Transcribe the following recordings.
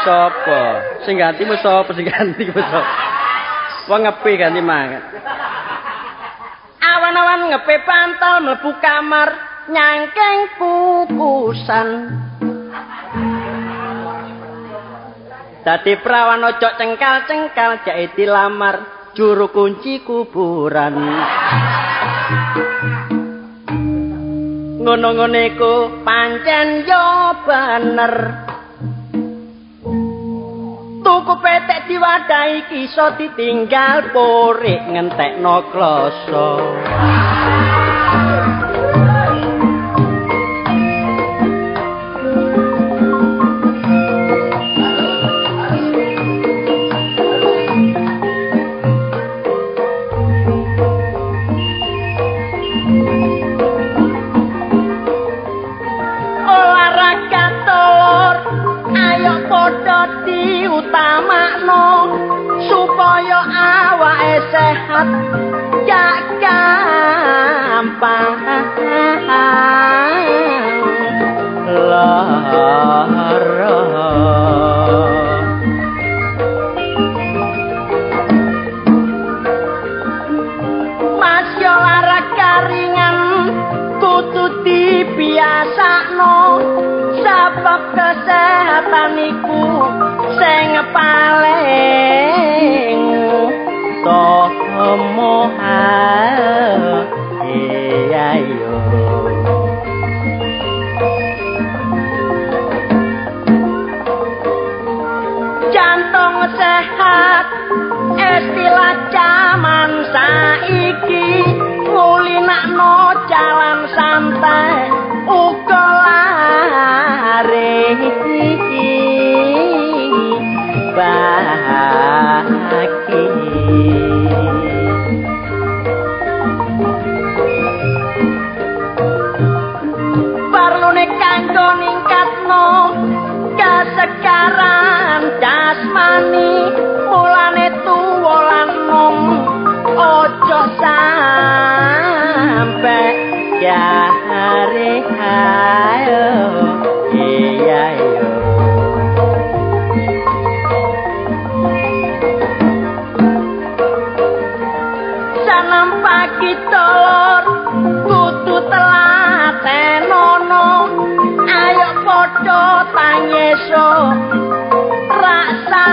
Sapa? Sing gantimu sapa? Sing gantimu sapa? Wong ngepe ganti mangan. Awan-awan ngepe pantal mlebu kamar nyangking kukusan. Dadi prawan ojo cengkal-cengkal jake dilamar juru kunci kuburan. Ngono-ngono iku pancen yo bener. Tuku petek diwadahi iso ditinggal porik ngentekno kloso. Olahraga telur ayo padha diutamakno supaya awake sehat gak gampang lara. Mas yo olahraga ringan kudu dibiasakno sebab kesehatan iku sing paling utama. Iya yo. Jantung sehat istilah jaman saiki ngulinakno jalan santai uga lari baki. Parlune kanggo ningkatno kesegaran jasmani mulane tuwa lan nom ojo sampe garing ayo iya yo. Sanam pagi telur kudu telatenono ayo padha tangeso rasa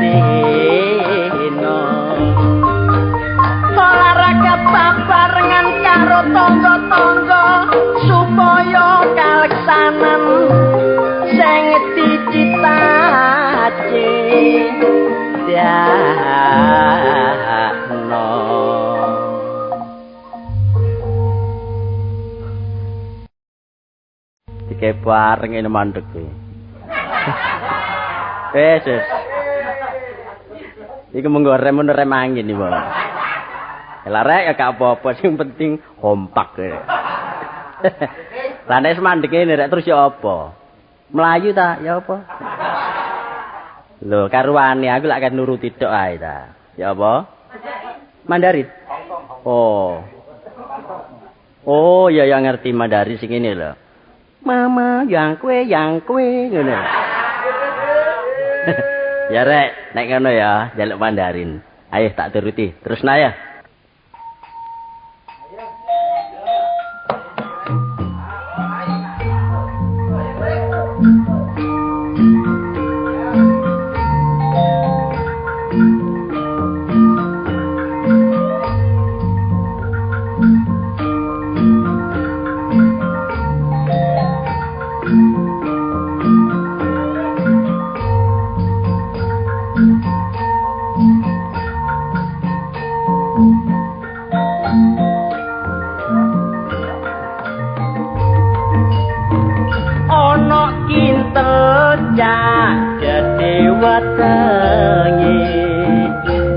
dino. Olahraga babarengan karo tangga-tangga supaya kaleksanan sing dicita-citano. Dike bareng ini mandek kuwi. Wes wis. Iku menggo rem rem angin iki, Bang. Lah rek ya gak apa-apa, sing penting kompak. Lah nek mandek ngene rek terus ya apa? Melayu ta ya apa? Lho karuane aku lak kan nuruti tok ae ta. Ya apa? Mandarin. Oh. Oh ya ya ngerti Mandarin sing ngene lho. Mama yang kue ngono. Ya rek, nek ngono ya, njaluk Mandarin. Ayo tak turuti. Terusna ya.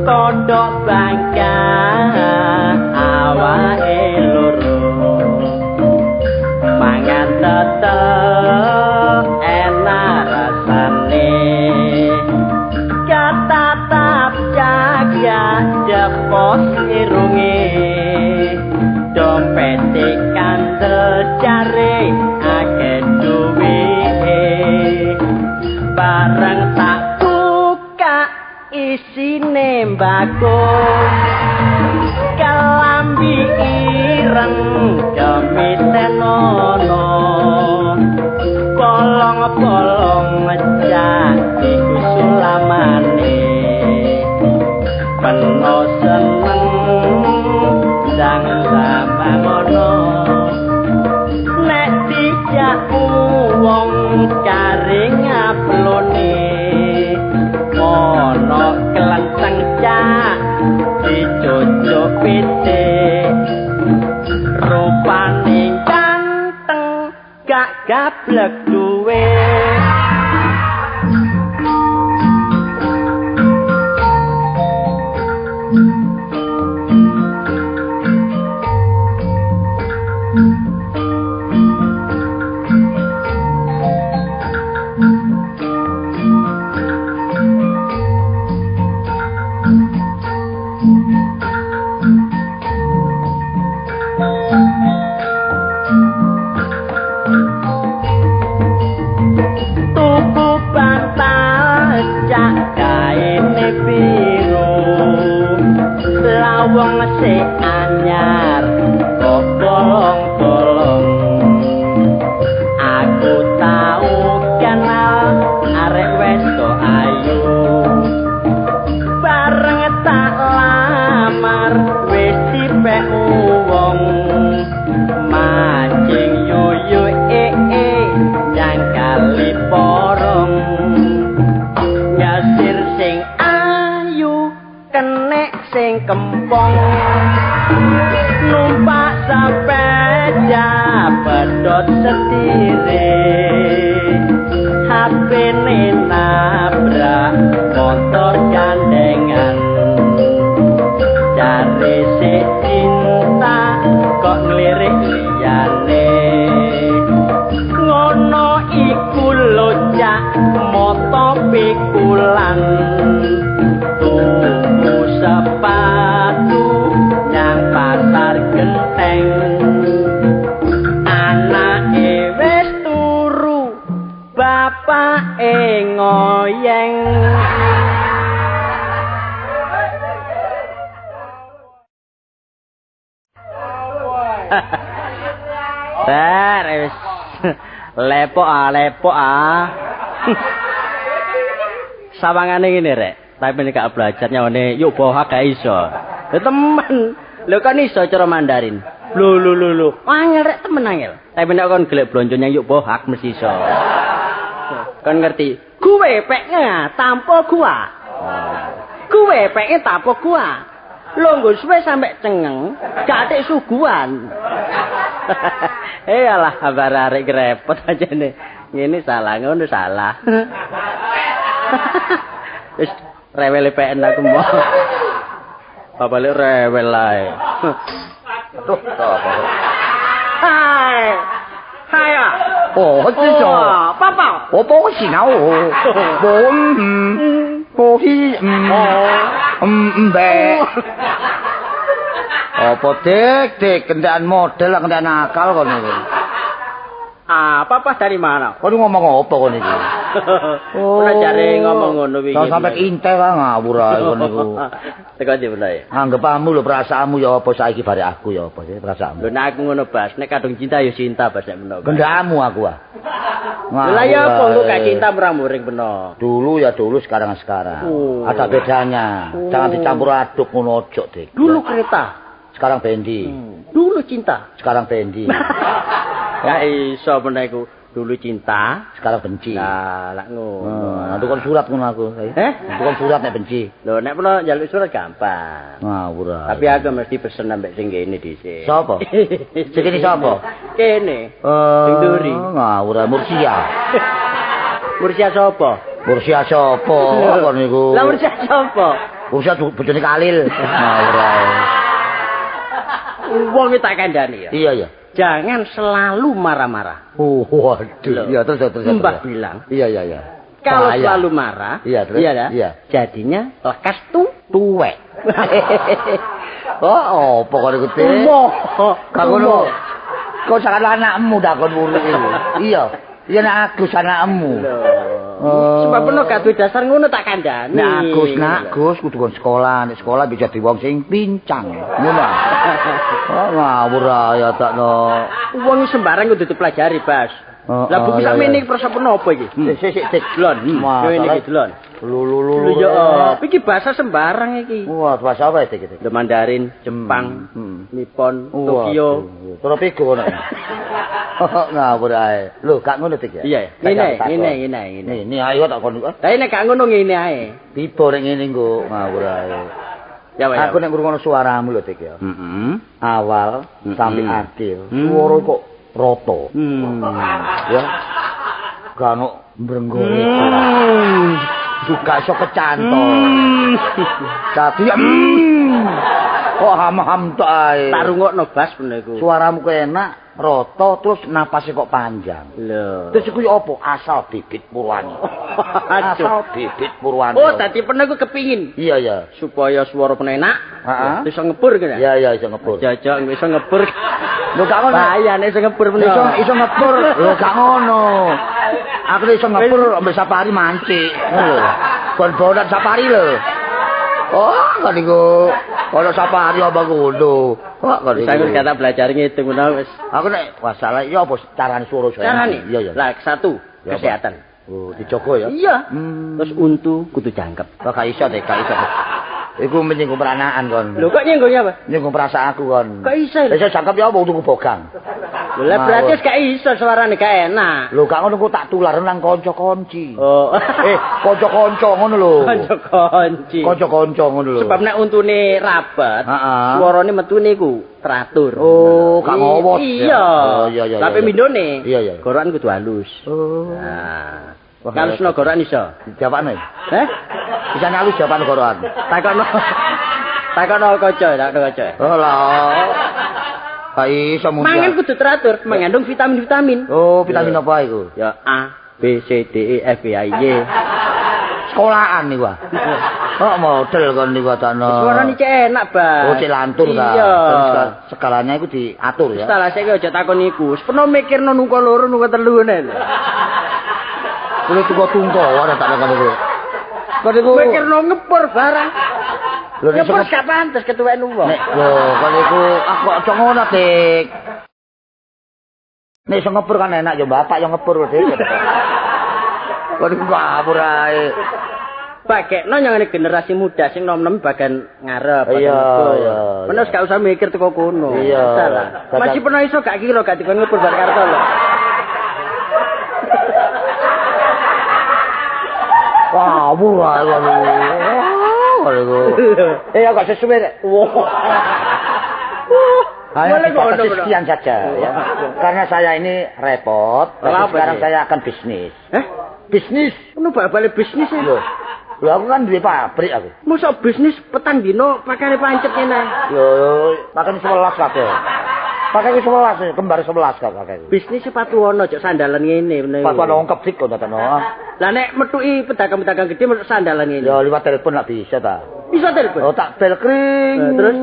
Kodok bangka awake loro mangan tetep enak rasane katatap jaga jepos irunge dompete kandel jare akeh duwite. Isine mbako kelambi ireng kemitenono bolong-bolong ngecak iku sulamane peno seneng sang sama ngono nek dijak wong kare ngaplone ono kelenteng cak dicucuk pitik rupane ganteng gak gablek duwe. Wong sik anyar kok bolong-bolong aku tau kenal arek wedok ayu bareng tak lamar wis dipek wong mancing yuyu nyang kali porong nyasir sing ayu kenek sing kempong numpak sepeda pedhot setire HP-ne nabrak motor gandengan cari sik cinta kok nglirik liyane ngono iku lho cak moto pikulan tuku sepatu nyang pasar Genteng anake wis turu bapake ngoyeng. Ter wis lepok ah lepok ah. Sawangane ngene rek. Tapi nek gak belajar nyawane yuk bohak gak iso. Lho temen. Lho kan iso cara Mandarin. Lho lho lho lho. Angel rek temen angel. Tapi nek kon golek blonjo nyang yuk bohak mesti iso. Kon ngerti? Kuwe pekne tanpa gua. Kuwe pekne tanpa gua. Lho nggo suwe sampe cengeng, gak atik suguhan. Alah kabar arek repot aja nih. Ngene salah ngono salah. Wis rewel PN aku mau. Bapak rewel ae. Aduh, apa? Hai. Hai啊。哦，这种。爸爸。我包洗脑，我我去呗。Apa dik dik kendaraan model kendaraan akal kon iki. Ah, papa dari mana? Kon ngomong apa kon iki? Oh, ora jare ngomong ngono wingi. Sampai intel lah ngawur ae kon niku. Teko ndi bener ya? Anggepamu lho perasaanmu ya apa saiki bare aku ya apa sih perasaanmu? Lho nek aku ngono Bas, nek kadung cinta ya cinta Bas nek menawa. Gendakmu aku ah. Lah ya apa engko gak cinta murang-muring beno. Dulu ya dulu, sekarang sekarang. Oh. Ada bedanya. Oh. Jangan dicampur aduk ngono ojo, Dik. Dulu kereta, sekarang Fendi. Dulu cinta, sekarang Fendi. Ya iso meneh iku. Dulu cinta, sekarang benci. Lah, lak ngono. Nah, tukon surat ngono aku. Eh? Tukon surat nek benci. Lho, nek peno njaluk surat gampang. Ngawur ae. Tapi aku mesti pesen ambek sing kene dhisik. Sapa? Sing kene sapa? Kene. Sing duri. Ngawur ae Mursia. Mursia sapa? Mursia sapa kon niku? Lah Mursia sapa? Mursia bojone Kalil. Ngawur ae. Wong iki tak kandhani ya. Iya, iya. Jangan selalu marah-marah. Oh, waduh. Iya, terus. Mbah bilang. Iya, iya, iya. Kalau selalu marah, iya, terus, iya, iya. Jadinya lekas tuwek. Oh, apa kok iku, Dik? Kak ngono. Kok sakan anakmu dak kon wulu iku. Iya. Iya nek Agus anakmu. Lho. Sebab peno gak duwe dasar ngono tak kandhani. Nek Agus, nak Gus kudu kon sekolah, nek sekolah bisa dadi wong sing pincang. Ngono. Oh, ngawur ae takno. Wong sembarang kudu dipelajari, Bas. Lah buku sakmene iki prasa peno apa iki? Sik sik sik delon. Ngene iki delon. Lho ya, iki bahasa sembarang iki. Wah, bahasa apa iki? Lho Mandarin, Jepang, Nippon, Tokyo. Tropigo ngono. Ngawur ae. Lho, gak ngono Dik ya? Iya, ngene ngene ngene. Ngene ayo tak kon. Lah nek gak ngono ngene ae. Tiba nek ngene nggo ngawur ae. Ya, ya. Aku nek ngrungokno suaramu lho Dik ya. Heeh. Awal sampai akhir. Suara kok rata. Ya. Gak ono mbrenggone. Gak iso kecantol. Dadi kok ham-ham tok ae. Tak rungokno Bas ngono iku. Suaramu kok enak, rata terus napase kok panjang. Lho. Terus iku yo apa? Asal bibit purwani. Asal bibit purwani. Oh, dadi peno iku kepingin. Iya, iya. Supaya suara peno enak. Heeh. Iso ngebur kene. Iya, iya iso ngebur. Jajak iso ngebur. Lho gak ngono. Bahaya nek iso ngebur peno. Iso ngebur. Lho gak ngono. Aku iso ngebur ambek safari mancing. Ngono lho. Bon-bonan safari lho. Oh, kok niku ana safari apa ngono. Kok kok niku. Saya kata belajar ngitung ngono wis. Aku nek wah salah ya apa carane suara saya. Carane? Iya, iya. Lah satu, kesehatan. Oh, dijogo ya? Iya. Terus untu kudu jangkep. Kok gak iso deh, gak iso. Iku menyinggung peranaan kon. Lho kok nyinggungnya apa? Nyinggung perasaanku kon. Kok iso? Iso jangkep ya apa untuku bogang. Lho lah berarti wis gak iso suarane gak enak. Lho gak ngono ku tak tular nang kanca-kanci. Oh. Kanca-kanca ngono lho. Kanca-kanci. Kanca-kanca ngono lho. Sebab nek untune rapet, suarane metune iku teratur. Oh, gak ngowot. Iya. Oh, iya iya. Tapi mindone. Iya iya. Gorokan kudu halus. Oh. Nah. Kalusno gorokan iso. Jawabane. Heh? Bisa halus jawaban gorokan. Takono. Takono kaca, takono kaca. Oh lah. Gak iso mung. Mangan kudu teratur, mengandung vitamin-vitamin. Oh, vitamin apa iku? Ya A, B, C, D, E, F, G, H, I, J. Sekolahan niku. Kok model kon niku takno. Suarane cek enak, Bang. Oh, cek lantur ta. Iya. Segalanya iku diatur ya. Salah saiki aja takon iku. Wis peno mikirno nungko loro, nungko telu ngene lho. Kulo tungko-tungko ora tak takon iku. Kon niku mikirno ngepur barang. Lho ngepur gak pantes ketuwen wong. Nek lho kon niku aku aja ngono, Dik. Nek iso ngepur kan enak ya bapak yang ngepur, Dik. Kon niku ngapur ae. Bagekno nyangane generasi muda sing nom-nom bagian ngarep, bagian iya. Peno gak usah mikir teko kono. Iya. Masih peno iso gak kira gak dikon ngepur bar karto lho. Ngawur ae kon. Eh gak sesuai rek. Hanya dibatasi sekian saja ya. Karena saya ini repot, tapi sekarang saya akan bisnis. Hah? Bisnis? Ono bal-bale bisnis ya? Lho. Lho aku kan duwe pabrik aku. Mosok bisnis petang dino pakane pancet ngene. Yo, pakane 11 kabeh. Pakane 11, kembar 11 kok pakane. Bisnis sepatu ono cok sandalan ngene bener. Sepatu ono kebrik kok takno. Lah nek metuki pedagang-pedagang gede metuk sandalan ngene. Ya liwat telepon lak bisa ta. Bisa telepon. Oh tak bel kring. Terus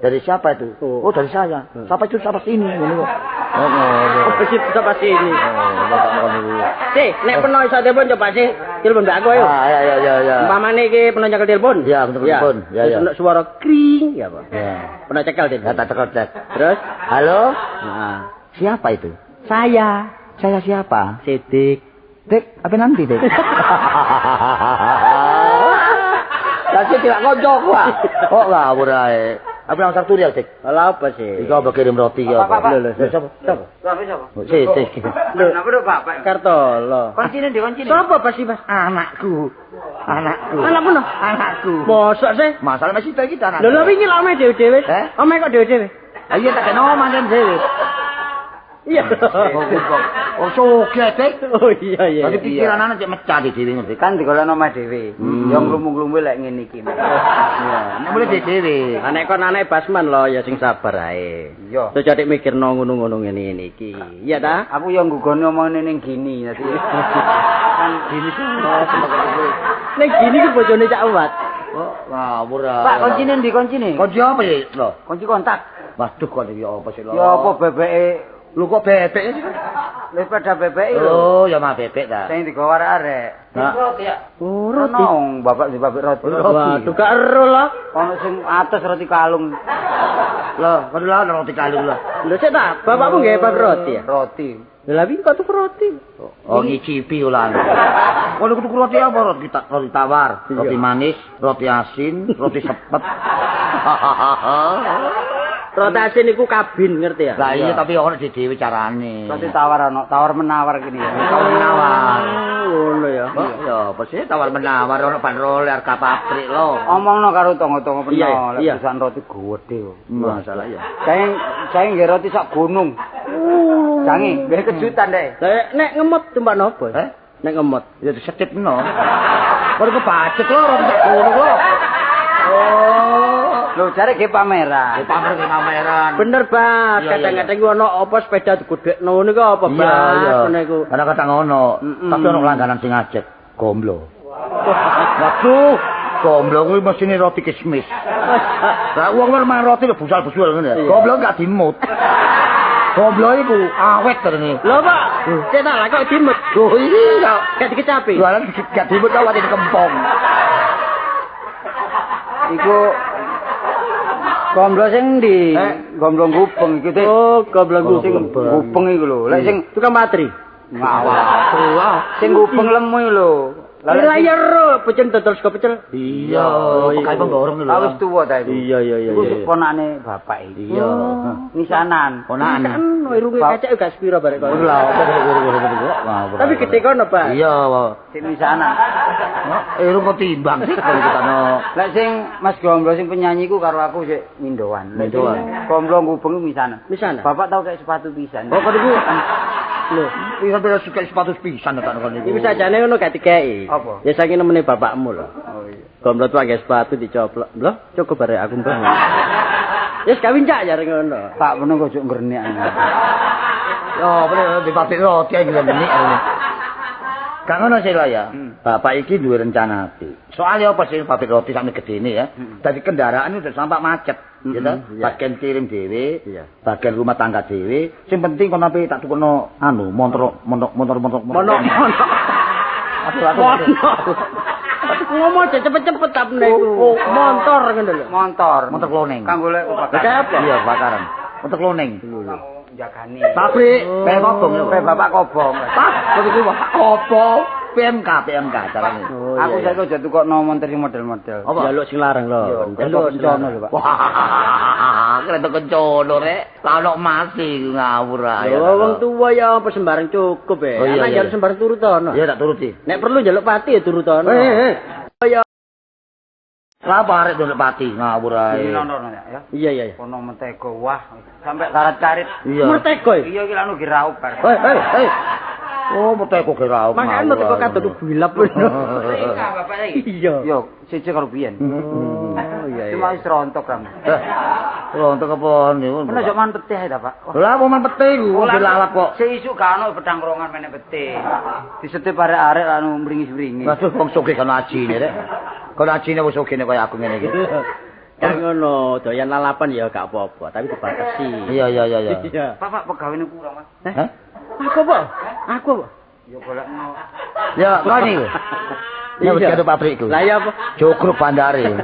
dari siapa itu? Oh, dari saya. Siapa itu siapa sini ngono kok. Oh, oh, siapa sini. Oh, sih, nek peno iso telepon coba sih telepon mbak aku ayo. Ah, ya ya ya. Umpamane iki peno nyekel telepon. Ya, telepon. Ya, ya. Terus suara kring ya apa? Ya. Peno cekel telepon. Ya, tak cekel cek. Terus, halo? Nah. Siapa itu? Saya. Saya siapa? Sidik. Dik, apa nanti, Dik? Lah sik tidak koncoku ah. Kok ngawur ae. Apa nang sarturial, Dik? Lah apa sih? Iku apa kirim roti ya apa? Lho, lho, sapa? Sapa? Sapa? Sik, sik. Lho, napa lho bapak? Kartolo. Koncine ndi koncine? Sapa Pak Mas? Anakku. Anakku. Anakmu no? Anakku. Mosok sih? Masalah masih iki ta anak. Lho, lho wingi lak omahe dhewe-dhewe. Eh? Omahe kok dhewe-dhewe? Ah iya tak kena omah dhewe. Iya. Oh, sugih, Dik. Oh iya iya. Dadi pikiran anak cek mecah dhewe ngerti. Kan digolekno omah dhewe. Yo nglumu-nglumu lek ngene iki. Iya, nek mulih dhewe. Lah nek kon anake Basman lho ya sing sabar ae. Iya. Terus jadi mikirno ngono-ngono ngene iki. Iya ta? Aku yo nggugone omongane ning gini dadi. Kan gini ning gini ku bojone Cak Uwat. Oh, ngawur ah. Pak, kuncine ndi kuncine? Kunci apa ya, lho? Kunci kontak. Waduh kok iki apa sih lho? Ya apa bebeke? Lho kok bebek sih? Lha sepeda bebek lho. Oh, ya mah bebek ta. Sing digawa arek-arek. Roti ya. Oh, roti. Ono bapak di pabrik roti. Waduh, gak ero lah. Ono sing atas roti kalung. Lah, kono lah roti kalung lah. Lho sik ta, bapakmu nggawe pabrik roti ya? Roti. Lha piye kok tuku roti? Oh, ngicipi ulan. Kono tuku roti apa? Roti roti tawar, roti manis, roti asin, roti sepet. Roti asin iku kabin, ngerti ya? Lah iya, tapi ono dhewe carane. Roti tawar ono, tawar menawar gini ya. Tawar menawar. Ngono ya. Ya, apa sih tawar menawar ono bandrol harga pabrik lho. Omongno karo tangga-tangga peno, lek perusahaan roti gede kok. Masalah ya. Saya nggih roti sak gunung. Jangi, nggih kejutan deh. Lah nek ngemot tumpak nopo? Eh? Nek ngemot ya disetipno. Kok kebacet lho roti sak gunung lho. Oh. Lho jare ge pameran. Ge pamer ge pameran. Bener, Pak. Kadang-kadang ku ono apa sepeda digudhekno ngono iku apa, Pak? Ngono iku. Kadang-kadang ono, tapi ono langganan sing ajek, gomblo. Waduh, gomblo kuwi mesine roti kismis. Lah wong mangan roti lho busal-busul ngene ya. Gomblo gak dimut. Gomblo iku awet terene. Lho, Pak. Cetak lah kok dimut. Lho iya, gak dikecapi. Lho gak dimut kok wate dikempong. Iku gomblo sing ndi? Gomblo gubeng iku. Oh, gomblo sing gubeng iku lho. Lek sing tukang matri. Ngawur. Sing gubeng lemu iku lho. Lah ya ro, pecel dodol sego pecel. Iya, pekai pemborong lho. Wis tuwa ta iku. Iya. Iku ponakane bapak iki. Iya. Misanan. Ponakan. Irunge kacek gak sepiro barek kono. Lha apa kok. Tapi gede kono, Pak. Iya, sing misanan. Irung kok timbang sih kalau kitano. Lek sing Mas Gomblo sing penyanyi ku karo aku sik mindoan. Mindoan. Gomblo gubeng misanan. Misanan. Bapak tau kayak sepatu pisan. Oh, kok iku lho, iki sampe suka sepatu pisan tak kono iku. Iku sajane ngono gak dikeki. Apa? Ya saking nemene bapakmu lho. Oh iya. Gomblo tuwa nggae sepatu dicoplok. Lho, cukup barek aku, Mbah. Wis kawin cak jare ngono. Pak meneng kok ojo ngrenik. Yo, bener di pabrik roti iki ngrenik. Gak ngono sih lah ya. Bapak iki duwe rencana apik. Soale apa sih pabrik roti sampe gedene ya. Dadi kendaraan udah sampak macet, ya ta? Bagian kirim dhewe, bagian rumah tangga dhewe. Sing penting kono ape tak tukono anu motor. Aku ngomong aja cepet-cepet ta meneh iku. Motor ngono lho. Motor. Motor kloning. Kanggo lek kebakaran. Iya, kebakaran. Motor kloning. Jagani. Pabrik, pe kobong lho. Pe bapak kobong. Hah, kok iku apa? PMK carane. Aku saiki aja tukokno montor sing model-model. Jaluk sing larang lho. Jaluk kencono lho, Pak. Wah, kereta kencono rek. Lah ono mati ngawur ae. Lho wong tuwa ya apa sembarang cukup e. Anak njaluk sembarang turutono. Iya tak turuti. Nek perlu njaluk pati ya turutono. Heh. Lah apa arek njaluk pati ngawur ae. Iki ya. Iya. Ono mentega wah sampai karet-karet. Iya. Mentega. Iya iki lha nu giraup bar. Hei. Oh, mentega giraup. Makan mentega kadon gilap. Iya, bapak iki. Iya. Yo, siji karo biyen. Oh, iya. Cuma wis rontok kan. Rontok apa niku? Menawa jok man peti ae ta, Pak. Lah apa man peti iku dilalap kok. Sik isuk gak ono pedang rongan meneh peti. Disetip arek-arek anu mringis-mringis. Waduh wong sugih kono ajine rek. Kono ajine wis sugih nek kaya aku ngene iki. Kan ngono, doyan lalapan ya gak apa-apa, tapi dibatasi. Iya. Pak, Pak pegawene kurang, Mas. Hah? Aku apa? Aku apa? Ya golekno. Ya, kok niku. Ya wis karo pabrikku. Lah ya apa? Jogruk bandare.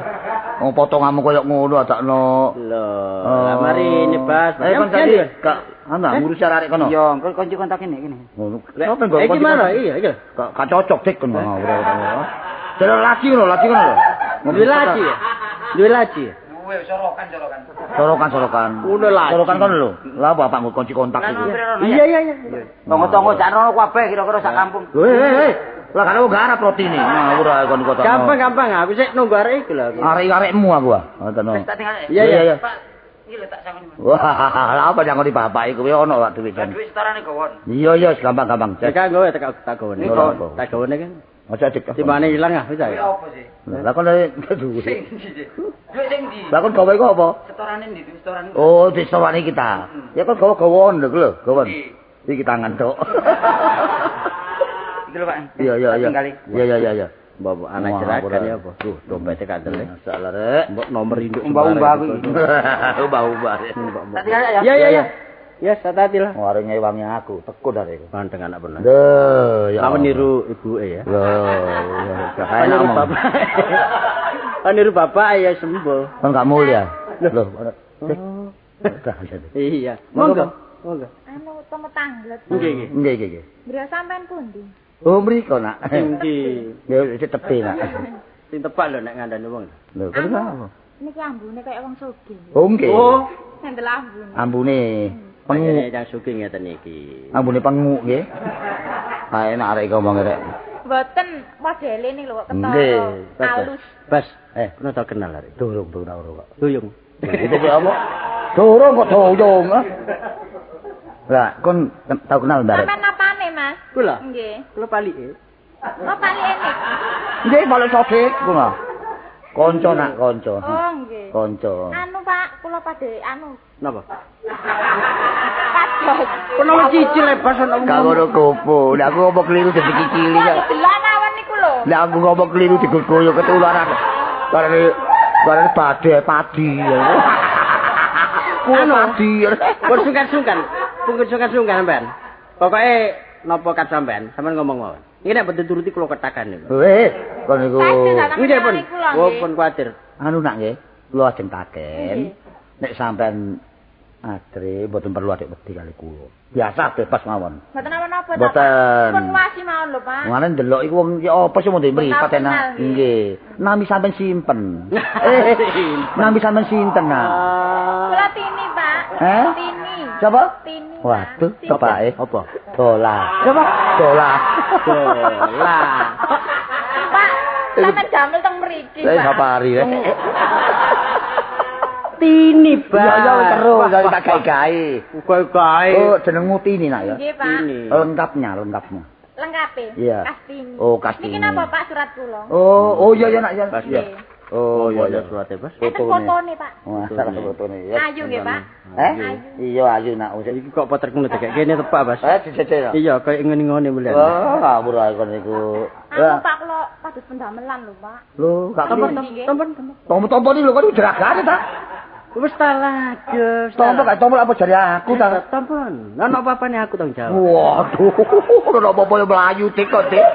Wong potonganmu koyo ngono adakno. Lho, lah mari nyebas. Eh kon tadi gak ana ngurusi arek kono. Iya, engko kunci kontak kene kene. Ngono. Sopo nggo kunci? Iki mana? Iya, iki. Gak cocok dik kono. Jalur lagi ngono, lagi ngono lho. Duwe laci ya? Duwe laci. Duwe sorokan. Sorokan. Sorokan kono lho. Lah bapak nggo kunci kontak iki. Iya. Tonggo-tonggo sak rono kabeh kira-kira sak kampung. Hei. Lah kan aku garap rotine. Ngawur ae kon kok. Gampang-gampang aku sik nunggu arek iku lho. Arek-arekmu aku ah. Ngoten. Wis tak tinggal. Iya. Pak, iki lho tak sangoni. Wah, lha apa nyangoni bapak iku kowe ono lak duit jan. Duit setorane gowon. Iya, gampang-gampang. Tekan kowe tak gowone. Tak gowone kan. Aja dik. Timbane ilang ah wis ae. Apa sih? Lah kon duwe. Sing ndi? Duit sing ndi? Lah kon gawe iku apa? Setorane ndi? Setorane. Oh, disetorane kita. Ya kon gawa-gawon lho, gawon. Iki tangan tok. Iki lho, Pak. Iya. Iya. Mbok anak jeragan ya apa? Duh, dompete kandel. Masalah rek. Mbok nomor induk umbah-umbah aku iki. Umbah-umbah. Tak tinggal ya. Iya. Ya, hati-hati lah. Arek ngewangi aku, tekun arek iku. Ganteng anak bener. Lho, ya. Lawan niru ibuke ya. Lho, ya. Niru bapak. Niru bapak ya sembuh. Kon gak mulia. Lho, iya. Monggo. Monggo. Anu temu tanglet. Nggih, nggih. Nggih, nggih. Mbra sampean pundi? Oh, mriko, Nak. Nggih. Ya sik tepi, Nak. Sing tepak lho nek ngandani wong. Lho, kenapa? Niki ambune kaya wong sugih. Oh, nggih. Oh, ngendel ambune. Ambune pengu yang sugih ngeten iki. Ambune pengu nggih. Ha enak arek iki ngomong rek. Mboten modele niki lho kok ketara halus. Bas, pernah tau kenal arek? Durung durung kok. Duyung. Itu kok apa? Durung kok duyung. Lah, kon tau kenal ndak? Sampeyan apane, Mas? Kula. Nggih. Kula palike. Oh, palike niki. Nggih, palik sopik kula. Kanca nak kanca. Oh, nggih. Kanca. Anu, Pak, kula padhe anu. Napa? Pados. Kono cicil bebas ono. Gak ngono gopo. Lah aku ngomong keliru dadi kicili ya. Delok mawon niku lho. Lah aku ngomong keliru digoyo ketularan. Karena badhe padi. Kuwi padi. Pun sungkan-sungkan. Pun sungkan-sungkan sampean. Pokoke napa kat sampean, sampean ngomong mawon. Iki nek boten turuti kula ketakan niku. Weh, kon niku. Nggih pun. Oh, pun kuwatir. Anu nak nggih, kula ajeng taken. Nek sampean adre mboten perlu adik wedi kali kula. Biasa bebas mawon. Mboten napa-napa ta. Mboten. Pun wasi mawon lho, Pak. Ngene ndelok iku wong ya apa sih mung mripat enak. Nggih. Nami sampean simpen. Nami sampean sinten nak? Kula Tini, Pak. Tini. Siapa? Tini. Waduh, tepake. Apa? Dola. Siapa? Dola. Dola. Pak, sampean damel teng mriki, Pak. Saya safari. Tini, Pak. Ya ya terus dari tak gawe-gawe. Gawe-gawe. Oh, jenengmu Tini nak ya? Nggih, Pak. Lengkapnya, lengkapnya. Lengkape? Iya. Kastini. Oh, Kastini. Niki napa, Pak, surat kula? Oh, oh iya ya nak ya. Iya. Oh iya ya surate, Bos. Fotone, Pak. Wah, salah fotone ya. Ayu nggih, Pak. Eh? Iya, ayu nak. Iki kok poterku ndekek kene tepak, Bos. Dijejel. Iya, koyo ngene-ngene mulian. Oh, ngawur ae kon niku. Anu, Pak, kula pados pendamelan lho, Pak. Lho, gak tompo. Tompo iki lho kon jeragane ta? Wis ta lagi. Tompo gak tompo apa jare aku ta? Tompo. Ono apa-apane aku tanggung jawab. Waduh, ono apa-apa mlayu dik kok, Dik.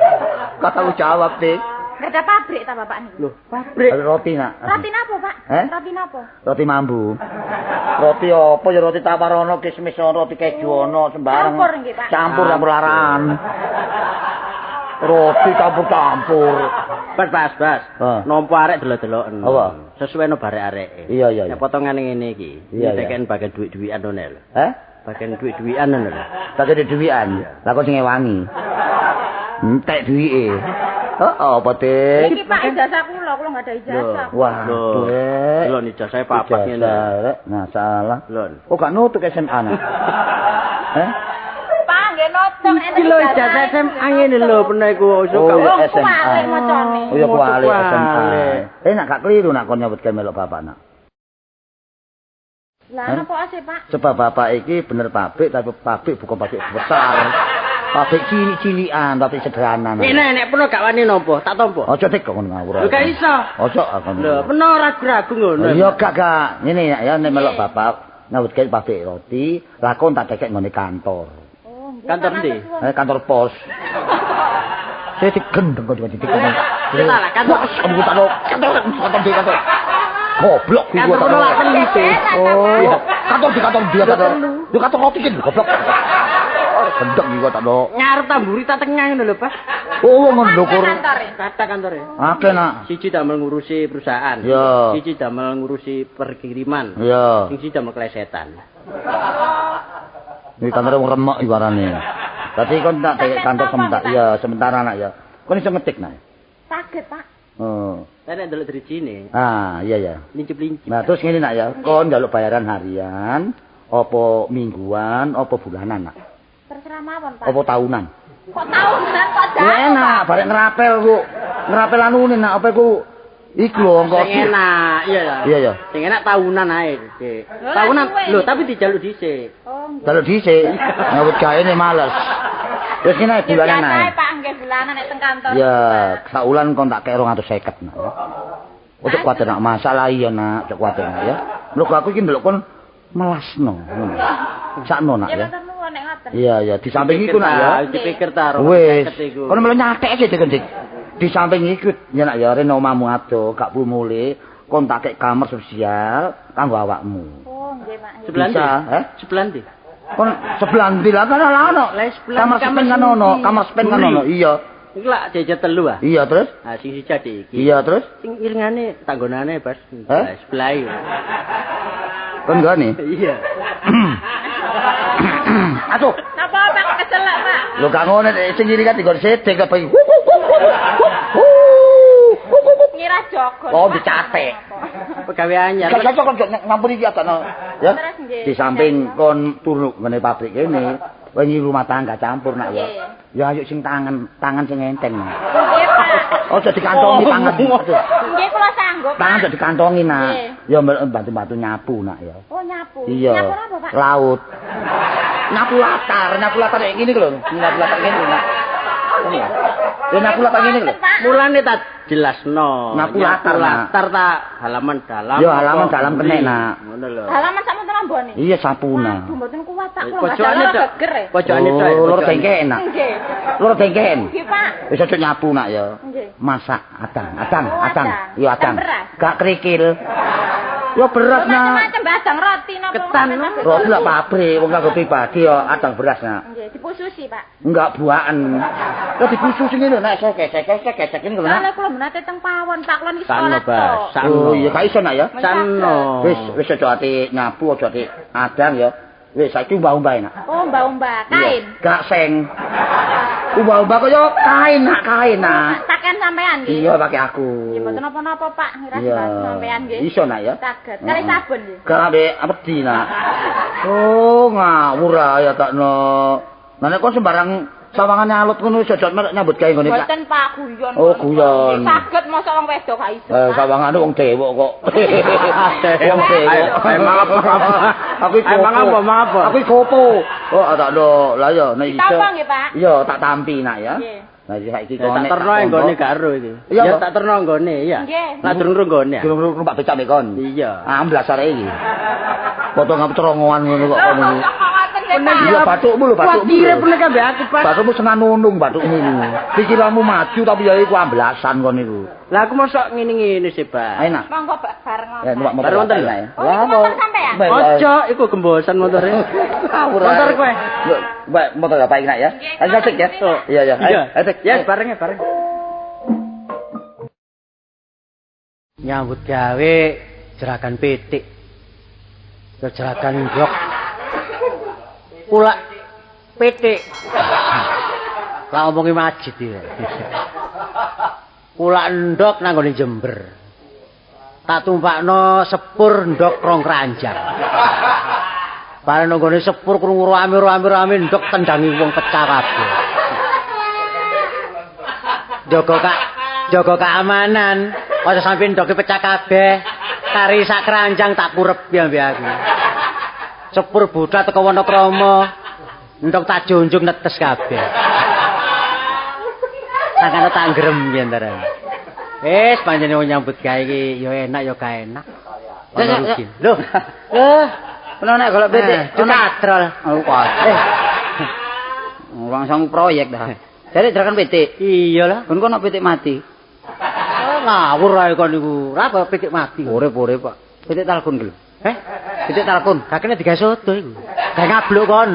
Gak tanggung jawab, Dik. Gak ada pabrik ta bapak niku? Loh, pabrik. Roti nak. Roti napa, Pak? Roti napa? Roti mambu. Roti apa ya roti tawar ono, kismis ono, roti keju ono, sembarang. Campur nggih, Pak. Campur campur laran. Roti campur-campur. Bas, bas, bas. Nampa arek delok-deloken. Apa? Sesuai no barek areke. Iya, iya. Nek potongane ngene iki, diteken bagian duit-duitan ngono lho. Heh? Bagian duit-duitan ngono lho. Bagian duit-duitan. Lah kok sing ngewangi. Entek duwike. Heeh, apa, Dik? Iki Pak ijazah kula, kula enggak ada ijazah. Waduh. Lho, ijazah papat ngene. Nah, salah. Lho. Oh, gak nutuk SMA nak. Heh? Pak, nggih nutuk enten ijazah. Lho, ijazah SMA ngene lho, pernah iku Oh, SMA. Macane. Oh, ya kuali SMA. Nak gak keliru nak kon nyambut gawe melok bapak nak. Lah, napa sih, Pak? Sebab bapak iki bener pabrik, tapi pabrik bukan pabrik besar. Pabrik cilik-cilikan, pabrik sederhana. Nek nek peno gak wani nampa, tak tampa. Aja dik kok ngono ngawur. Lho gak iso. Aja aku. Lho, peno ragu-ragu ngono. Iya gak gak. Ngene ya nek melok bapak nyambut gawe pabrik roti, lakon tak dekek nggone kantor. Oh, nggih. Kantor ndi? Kantor pos. Saya digendeng kok didik. Salah kantor. Kantor di kantor. Goblok kuwi kantor. Oh, iya. Kantor di kantor dia kantor. Yo kantor roti ki goblok. Gendeng iki kok tak lho. Ngarep tamburi ta tengah ngono lho, Pak. Oh, ngono ndukur. Kata kantore. Akeh nak. Siji damel ngurusi perusahaan. Iya. Siji damel ngurusi perkiriman. Iya. Sing siji damel klesetan. Iki kantore wong remek iki warane. Dadi kon tak tekek kantor sementara. Iya, sementara nak ya. Kon iso ngetik nak. Saged, Pak. Oh. Lah nek ndelok drijine. Ah, iya ya. Lincip-lincip. Nah, terus ngene nak ya, kon njaluk bayaran harian, apa mingguan, apa bulanan nak? Terserah mawon, Pak. Apa tahunan? Kok tahunan kok jauh? Enak, barek ngerapel ku. Ngerapel anune nak apa iku? Iku lho engko. Sing enak, iya ya. Iya ya. Sing enak tahunan ae, Dik. Tahunan lho, tapi dijaluk dhisik. Oh, nggih. Jaluk dhisik. Nyambut gaene males. Wis ngene bulanan ae. Pak, nggih bulanan nek teng kantor. Ya, saulan kon tak kek 250 nak. Ojo kuwatir nak masalah iya nak, ojo kuwatir nak ya. Lho aku iki ndelok kon melasno ngono. Sakno nak ya. Nggih, matur nuwun nek ngoten. Iya, iya, di samping iku nak ya. Dipikir ta wis. Kono melu nyatek sik Dik. Di samping iku ya nak ya rene omahmu ado, gak perlu mulih, kon tak kek kamar sosial kanggo awakmu. Oh, nggih, Pak. Sebelah ndi? Heh? Sebelah ndi? Kon sebelah ndi lah kan ono. Kamar sepen kan ono, kamar sepen kan ono. Iya. Iku lak jejer telu ah. Iya, terus? Ah sing siji adik iki. Iya, terus? Sing iringane tanggonane, Bas. Sebelah iki. Kon nggone? Iya. Aduh. Napa Pak kecelak, Pak? Lho gak ngono sing iri kan dikon sedek kok bengi. Ngira jogon. Oh, dicatek. Pegawe anyar. Gak cocok kon ngampuni iki adakno. Ya. Di samping kon turu ngene pabrik kene, wingi rumah tangga campur nak ya. Ya ayo sing tangan, tangan sing enteng. Nggih, Pak. Aja dikantongi tangan. Nggih, kula sanggup. Tangan aja dikantongi nak. Ya bantu-bantu nyapu nak ya. Oh, nyapu. Iya. Nyapu apa, Pak? Laut. Nyapu latar kayak gini lho. Nyapu latar ngene lho, nak. Ya nyapu latar ngene lho. Mulane tak jelasno. Nyapu latar, latar ta halaman dalam. Ya halaman dalam kene nak. Ngono lho. Halaman sak monten ambone. Iya sapuna. Aduh mboten kuat tak kula. Pojokane geger. Pojokane tok. Loro dengken nak. Nggih. Loro dengken. Nggih, Pak. Wis aja nyapu nak ya. Nggih. Masak adang, adang, adang. Iya adang. Gak kerikil. Ya beras nak. Macam-macam adang roti napa. Ketan. Roti lak pabrik wong kanggo pribadi ya adang beras nak. Nggih, dipususi, Pak. Enggak buaken. Ya dipususi ngene lho nak gesek-gesek ngene lho nak. Lah kula menate teng pawon, Pak, kula niki sekolah to. Oh iya gak iso nak ya. Sakno. Wis wis aja ati nyapu aja ati adang ya. Wis saiki umbah-umbah nak. Oh, umbah-umbah kain. Gak seng. Umbah-umbah kaya kain nak, kain nak. Pakaian sampean nggih. Iya, pakai aku. Nggih mboten napa-napa, Pak, ngira sampean nggih. Iso nak ya. Saged. Kali sabun nggih. Gak ambek wedi nak. Oh, ngawur ae ya takno. Lah nek kok sembarang sawangane alut ngono iso jot nyambut gawe nggone. Mboten Pak, guyon. Oh, guyon. Saged mosok wong wedok gak iso. Sawangane wong dewok kok. Wong dewok. Emang apa? Aku Emang apa? Aku gopo. Oh, takno. Lah ya nek iso. Ditampa nggih, Pak? Iya, tak tampi nak ya. Lah saiki kok tak terno nggone gak ero iki. Ya tak terno nggone, iya. Lah durung nggone. Durung numpak becak mek kon. Iya. Amblas arek iki. Potong cerongoan ngono kok kon iki. Iya bathukmu lho, bathukmu. Kuwatire pernah kabeh aku, Pak. Bathukmu senang nunung bathukmu iku. Pikiranmu maju tapi ya iku amblasan kon iku. Lah aku mosok ngene-ngene sih, Pak. Ayo nak. Monggo bareng Ya numpak motor wonten lho. Oh, motor sampean. Ojo iku gembosan motore. Motor kowe. Mbak motor apa iki nak ya? Ayo cek ya. Iya iya. Ayo cek. Ya bareng ya bareng. Nyambut gawe jeragan pitik. Jeragan blok. Kulak pitik. Lah omongi majid iki. Kulak ndok nang nggone Jember. Tak tumpakno sepur ndok rong keranjang. Bareng nang nggone sepur krungu rame-rame ndok tendangi wong pecah kabeh. Jaga keamanan, aja sampe ndoke pecah kabeh. Kari sak keranjang tak kurep ya mbek aku. Sepur budak teko Wonokromo. Ndok tak junjung netes kabeh. Sangkane tak ngrem piye antara. Wis panjenengan wong nyambut gawe iki ya enak ya gak enak. Ono rugi. Lho. Eh, ono nek golek pitik, katrol. Oh, kok. Wong sangu proyek dah. Jare jerakan pitik. Iya lah. Kon kono pitik mati. Oh, ngawur ae kon niku. Ora apa pitik mati. Urip-urip, Pak. Pitik talkun ki lho. Eh? Pitik talkun. Kakene digawe soto iku. Gawe ngabluk kon.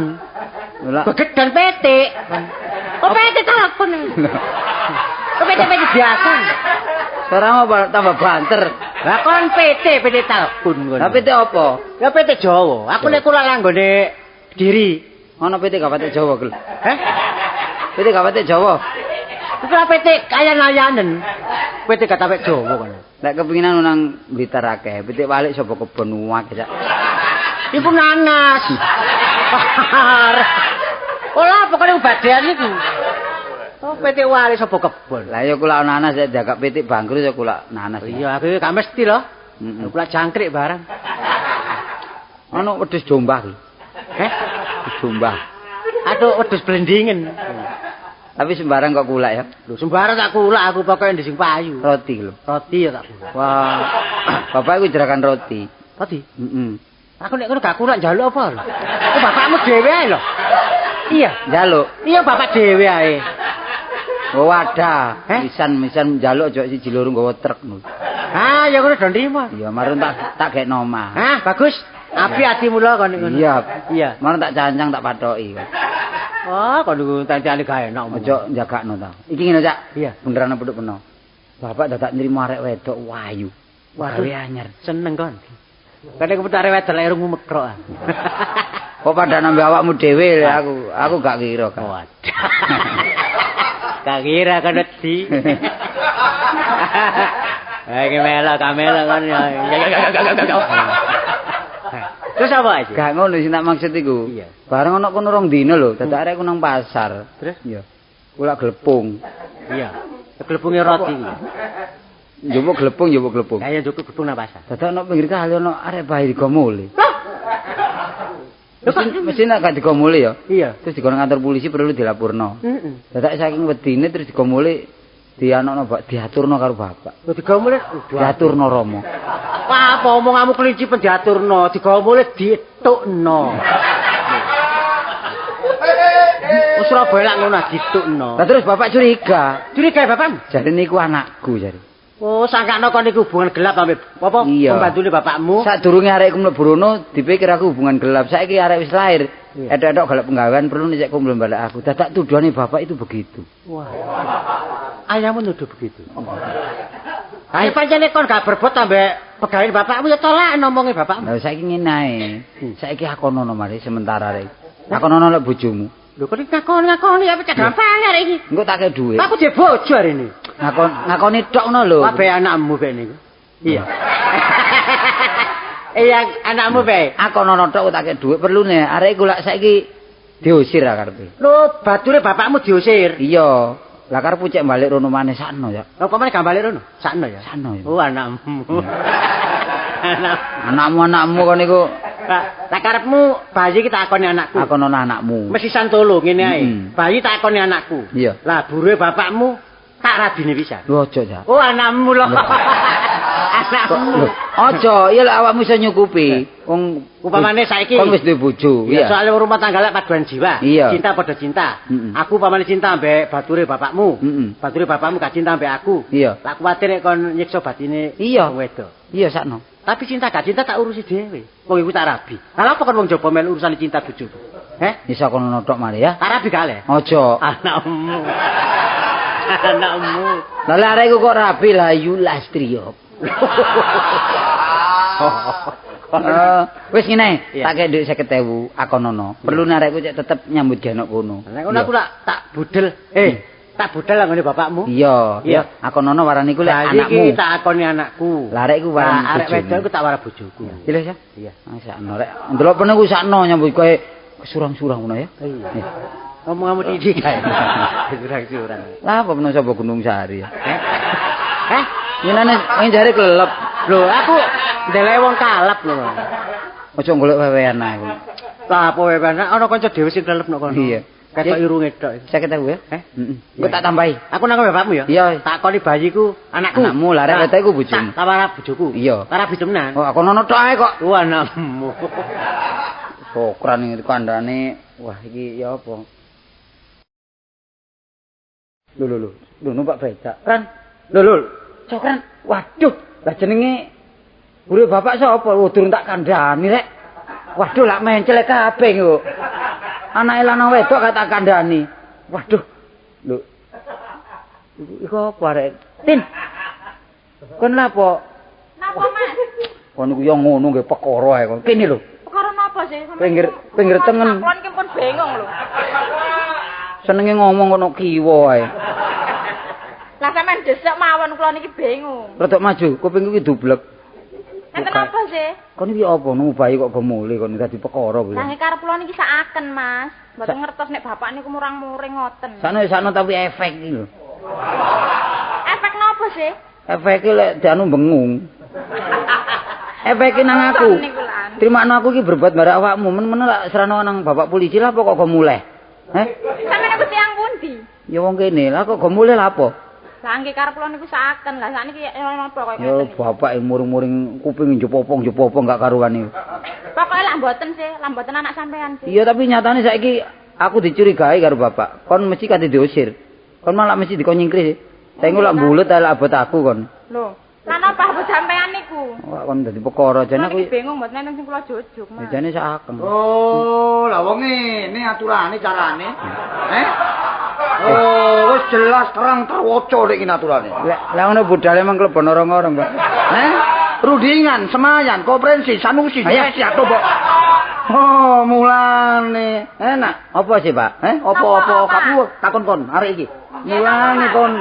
Lah gegedhan pitik. Kok pitik talkun. Kok pitik-pitik biasa. Sekarang apa tambah banter. Lah kon pitik pitik talkun kon. Lah pitik apa? Ya pitik Jawa. Aku nek kula langgone Kediri. Ono pitik gak pitik Jawa ku. Heh? Pitik gak pitik Jawa. Iku lah pitik kayan-ayanen. Pitik gak tapek Jawa kon. Nek kepinginan nang Blitar akeh, pitik walik sapa kebon akeh sak. Iku nanas. Olah pokoknya badean iku. Oh, pitik walik sapa kebon. Lah ya kula nanas nek jagak pitik bangkrut ya kula nanas. Iya, aku gak mesti lho. Kula jangkrik barang. Ono wedhus jombah iki. Heh? Jombah. Aduh, wedhus blendingen. Tapi sembarang kok kulak ya. Lho, sembarang tak kulak aku pokoke ndek sing payu. Roti lho. Roti ya tak kulak. Wah. Bapak iku jerakan roti. Roti? Heeh. Aku nek ngono gak kurang njaluk apa lho. Oh, bapakmu dhewe ae lho. Iya, njaluk. Iya, bapak dhewe ae. Oh, wadah. Misan-misan njaluk aja siji loro nggawa truk ngono. Ah, ya ngono do nrimo. Iya, marun tak gekno omah. Ah, bagus. Api atimu lho kon ngono. Iya. Iya. Marun tak cancang tak pathoki. Oh, kon niku tancane gak enak. Aja njagakno ta. Iki ngene, Cak. Iya. Beneran pedhok peno. Bapak dadak nrimo arek wedok wayu. Waduh, Gawe anyar. Seneng kon. Kene kepetak arek wedok lek rungu mekrok. Kok padha nambah awakmu dhewe aku gak kira kan. Waduh. Gak kira kan wedi. Eh melok kamelo kon ya. Terus apa aja? Gak ngono sing tak maksud iku. Iya. Bareng ana kono rong dina lho, dadak arek ku nang pasar. Terus? Iya. Kula glepung. Iya. Glepunge roti iki. Njupuk glepung, njupuk glepung. Lah ya njupuk glepung nang pasar. Dadak ana pinggir kali ana arek bayi digomole. Lho kok mesti nek gak digomole ya? Iya. Terus digono kantor polisi perlu dilaporno. Heeh. Dadak saking wedine terus digomole dianokno bak diaturno karo bapak. Lho digomole diaturno Romo. Wah, apa omonganmu kelinci pendiaturno, digomole diethukno. Wis Surabaya lak ngono diethukno. Lah terus bapak curiga. Curiga bapakmu? Jare niku anakku jare. Oh, sangkakno kon niku hubungan gelap ambek apa pembantune bapakmu. Sadurunge arek iku mlebu rono dipikir aku hubungan gelap. Saiki arek wis lahir. Edok-edok golek penggawean perlu nek kumpul balik aku. Dadak tuduhane bapak itu begitu. Wah. Ayahmu nuduh begitu. Ayo pancene kon gak berbot ambek pegawe bapakmu ya tolak ngomonge bapakmu. Lah saiki ngene ae. Saiki akono mari sementara rek. Akono lek bojomu. Lho kok ngakoni ya pecah gampang arek iki. Engko tak kei dhuwit. Aku dhe bojo arek ini. Ngakoni tok ngono lho. Kabeh anakmu be niku. Iya. Iya anakmu be. Akono tok tak kei dhuwit perlune arek iku lak saiki diusir karepe. Lho bature bapakmu diusir. Iya. Lah karepku cek balik rono maneh sakno ya. Lha kok maneh gak balik rono? Sakno ya. Sakno ya. Oh anakmu. Anakmu kon niku. Lah karepmu bayi ki takoni anakku. Takono anakmu. Mesti santolo ngene ae. Bayi takoni anakku. Iya. Lah buruhe bapakmu tak rabine pisan. Lho aja ya. Oh anakmu lho. Anakmu. Aja, iya lek awakmu iso nyukupi. Wong upamane saiki kon wis duwe bojo. Iya, soalnya rumah tangga lek paduan jiwa. Cinta padha cinta. Aku upamane cinta ambek bature bapakmu. Bature bapakmu gak cinta ambek aku. Iya. Lah kuwatir nek kon nyiksa batine iya wedok. Iya sakno. Tapi cinta gak cinta tak urusi dhewe. Wong iku tak rabi. Lah apa kon wong jaba melu urusan cinta bojoku? Heh? Iso kono tok mari ya. Tak rabi gak le? Aja. Anakmu. Anakmu. Lah arek iku kok rabi lah Yulastrio. Wis ngene, tak kei dhuwit 50.000 akonono. Perlu arekku cek tetep nyambut gawe kono. Nek ngono aku lak tak budel. Tak budal lah ngene bapakmu. Iya, iya. Akonono warani iku lek anakmu. Iki tak akoni anakku. Lah arek iku warani bojoku. Arek wedok iku tak wara bojoku. Iya ya? Iya. Sakno rek. Ndelok pene ku sakno nyambut gawe surang-surang ngono ya. Iya. Ngomong-ngomong titik kae. Surang-surang. Lah apa peno sapa Gunung Sari ya? Heh? Nyenane ing jare kelelep. Lho, aku ndeleke wong kalep lho. Aja golek wewean aku. Lah apa wewean? Ana kanca dhewe sing kelelep nek kono. Iya. Ketok irunge tok. 50.000 ya? Heh? Heeh. Engko tak tambahi. Aku nang bapakmu ya? Iya. Takoni bayiku, anakku. Anakmu lah arek wedok iku bojomu. Tak tawara bojoku. Iya. Tak rabi temenan. Oh, aku nono tok ae kok. Oh, anakmu. Sokran iki kandhane. Wah, iki ya apa? Lho lho lho. Lho numpak becak. Ran. Lho lho. Sokran. Waduh, lah jenenge guru bapak sapa? Oh, durung tak kandhani rek. Waduh, lak menclek kabeh kok. Anake lanang wedok gak tak kandhani. Waduh. Lho. Iku apa arek? Tin. Kon lha apa? Napa, Mas? Kon iku yo ngono nggih perkara ae kon. Kene lho. Perkara napa sih? Pinggir tengen. Kon iki pun bingung lho. Senenge ngomong kono kiwa ae. Lah sampean desek mawon kula niki bingung. Rodok maju, kupingku iki dublek. Enten apa sih? Kon iki apa nunggu bayi kok gemule kon dadi perkara kuwi. Lah karep kula niki sakaken, Mas. Mboten ngertos nek bapak niku murang-muring ngoten. Sakno tapi efek iki lho. Efek napa sih? Efeke lek dianu bengung. Efeke nang aku. Trimakno aku iki berbuat barek awakmu, men-men lak serano nang bapak polisi lah apa kok go muleh. Heh? Sampeyan niku tiyang pundi? Ya wong kene, lah kok go muleh lha apa? Lah nggih karep kula niku sakaken. Lah sakniki napa kaya ngeten. Ya bapak muring-muring kuping njepopong-njepopong gak karuan iki. Pokoke lak mboten sih, lak mboten anak sampean sih. Iya, tapi nyatane saiki aku dicurigai karo bapak. Kon mesti kate diusir. Kon malah mesti dikon nyingkrih sih. Saiki lak mbulet ae lak abot aku kon. Lho, lan apa abot sampean niku? Wah, kon dadi perkara jane aku bingung mboten enten sing kula jujuk, Mas. Jane sak akeng. Oh, lah wong ngene aturane carane. Eh? Oh, wis jelas terang terwaca nek iki aturane. Lah ngono budale emang klebon orang-orang, Pak. Eh? Rundingan, semayan, konferensi, sanusi, sesi atau mbok. Oh, mulane. Enak. Apa sih, Pak? Eh, apa-apa kamu takon kon arek iki. Mulane kon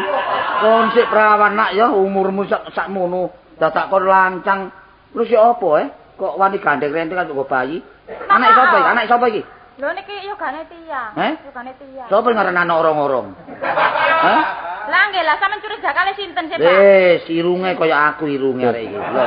kon sik prawan nak ya umurmu sakmono, dadak kon lancang. Terus ya apa eh? Kok wani gandeng renteng karo bayi? Anak sapa iki? Anak sapa iki? Lho niki yogane tiyang. Yogane tiyang. Sapa ngaran anak orang-orang? Hah? Lah nggih lah sampean curiga kali sinten sih, Pak? Wis, irunge kaya aku irunge arek iki. Lho.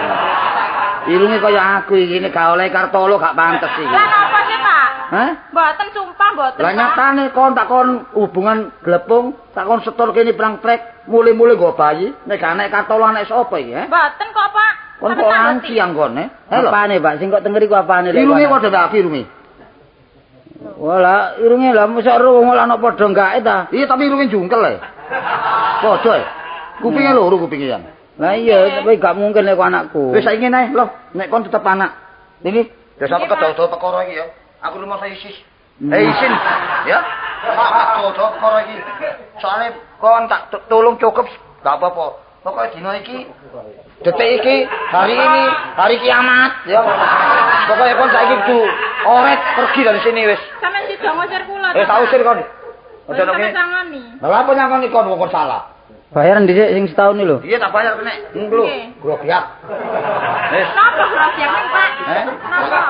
Irunge kaya aku iki nek gak oleh Kartolo gak pantes iki. Lah napa sih, Pak? Hah? Mboten sumpah mboten. Lah nyatane kon tak kon hubungan glepung, tak kon setor kene prang trek, mule-mule nggo bayi, nek gak anak Kartolo anak sapa iki, he? Mboten kok, Pak. Kon kok lancang kon, he? Apane, Pak? Sing kok tengeri ku apane lek? Irunge padha mbek aku irunge. Walah, irunge lah mosok ro wong ora ana padha gak ta. Iya, tapi irunge jungkel e. Padha e. Kupinge loro kupinge yang. Lah iya, tapi gak mungkin lek anakku. Wis saiki ngene ae, lho, nek kon tetep anak. Ini dasar kedodo perkara iki ya. Aku rumangsa isis. Isin, ya. Kedodo perkara iki. Soale kon tak tolong cukup gak apa-apa. Pokoke dina iki, detik iki, hari ini, hari kiamat, ya. Pokoke kon saiki kudu oret pergi dari sini wis. Sampeyan sida ngusir kula. Wis tak usir kon. Aja nek sangoni. Lha apa nyangoni kon wong kon salah? Bayaran dhisik sing setahun iki lho. Iya tak bayar kenek. Lho, grobiak. Wis. Napa grobiak ning, Pak? Eh? Napa?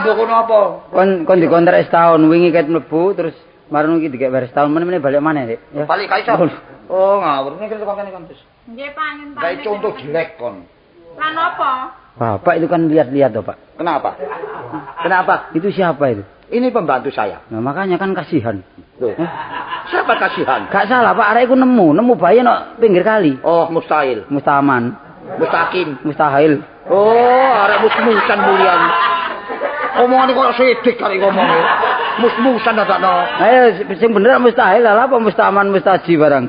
Mbok kono apa? Kon dikontrak setahun wingi ket mlebu terus marung iki dikek bayar setahun meneh balik maneh, Dik. Ya. Balik gak iso. Oh, ngawur nek kok kene kon wis. Nggih, Pak, nyun pamit. Gawe contoh jelek kon. Lah napa? Bapak itu kan lihat-lihat toh, Pak. Kenapa? Kenapa? Itu siapa itu? Ini pembantu saya. Nah, makanya kan kasihan. Loh. Siapa kasihan? Gak salah, Pak. Arek iku nemu bayi nok pinggir kali. Oh, mustahil. Mustaman. Mustakim. Mustahil. Oh, arek mus-musan mulian. Omongane koyo sidik arek ngomonge. Mus-musan dadakno. Ayo sing bener mustahil lah apa mustaman mustaji barang.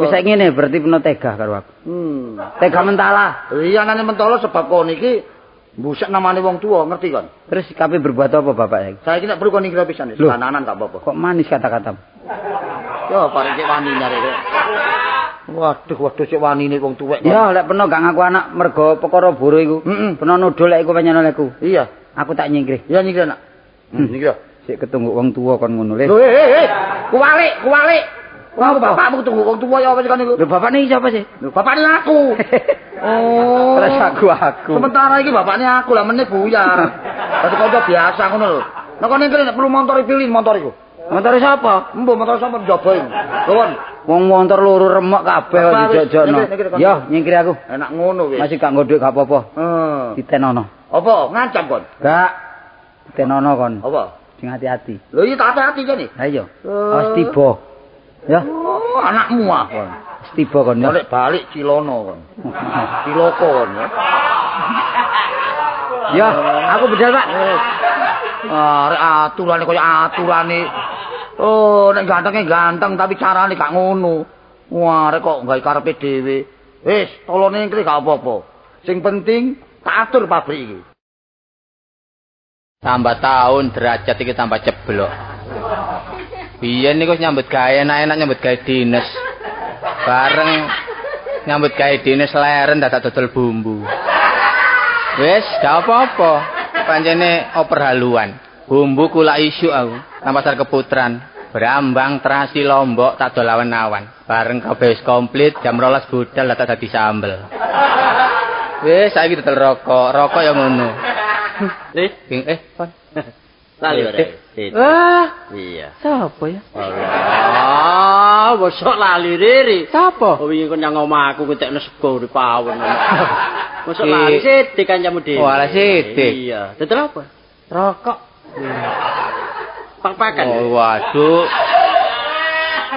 Wis saiki ngene berarti peno tega karo aku. Tega mentala. Iya anane mentala sebab kon iki mbusek namane wong tua, ngerti kon? Terus kape berbuat apa bapak saiki? Saiki nek perlu kon ngira pisan, bananan gak apa-apa. Kok manis kata-katamu? Yo pareng cek wani nyare kok. Waduh, waduh cek wanine wong tuwek. Ya lek peno gak ngaku anak mergo perkara boro iku. Peno nuduh lek iku pancen olehku. Iya, aku tak nyingkrih. Iya nyingkrih nak. Nyingkrih. Sik ketunggu wong tuwa kon ngono le. Lho, kuwalik, kuwalik. Wah, bapakmu ketunggu wong tuwa ya apa sih kon niku? Lho bapakne iki sapa sih? Lho bapakne aku. Oh. Terus aku. Sementara iki bapakne aku lah meneh buyar. Dadi kanca biasa ngono lho. Nek kon ngene nek perlu motor pilih motor iku. Motor sapa? Mbok motor sapa njaba iku. Lho kon wong motor loro remok kabeh kok dijojokno. Yo nyingkir aku. Enak ngono wis. Masih gak nggo dhuwit gak apa-apa. Heeh. Ditenono. Apa? Ngancam kon? Gak. Ditenono kon. Apa? Sing hati-hati. Lho iya tak hati-hati jane. Ha iya. Awas tiba. Ya. Oh, anakmu ah kon. Tiba kon ya. Balik-balik cilono kon. Ciloko kon ya. Ya, aku bedal, Pak. Arek aturane kaya aturane. Oh, nek gantenge ganteng tapi carane gak ngono. Wah, arek kok gawe karepe dhewe. Wis, tolone ngene gak apa-apa. Sing penting tak atur pabrik iki. Tambah tahun derajat iki tambah ceblok. Biyen niku nyambut gawe enak-enak nyambut gawe dinas. Bareng nyambut gawe dinas leren dadak dodol bumbu. Wis, gak apa-apa. Pancene oper haluan. Bumbu kula isuk aku nang pasar Keputran. Brambang, terasi, lombok tak dol awan-awan. Bareng kabeh wis komplit jam 12 budal dadak dadi sambel. Wis saiki dodol rokok, rokok ya ngono. Kon. Lali ora. Wah, iya. Sapa ya? Ah, mosok lali riri. Sapa? Oh, wingi kon nyang omahku ngentekno sego urip pawon. Mosok lali sithik kancamu dhewe. Oh, ala sithik. Iya. Dodol apa? Rokok. Pak-pakan. Oh, waduh.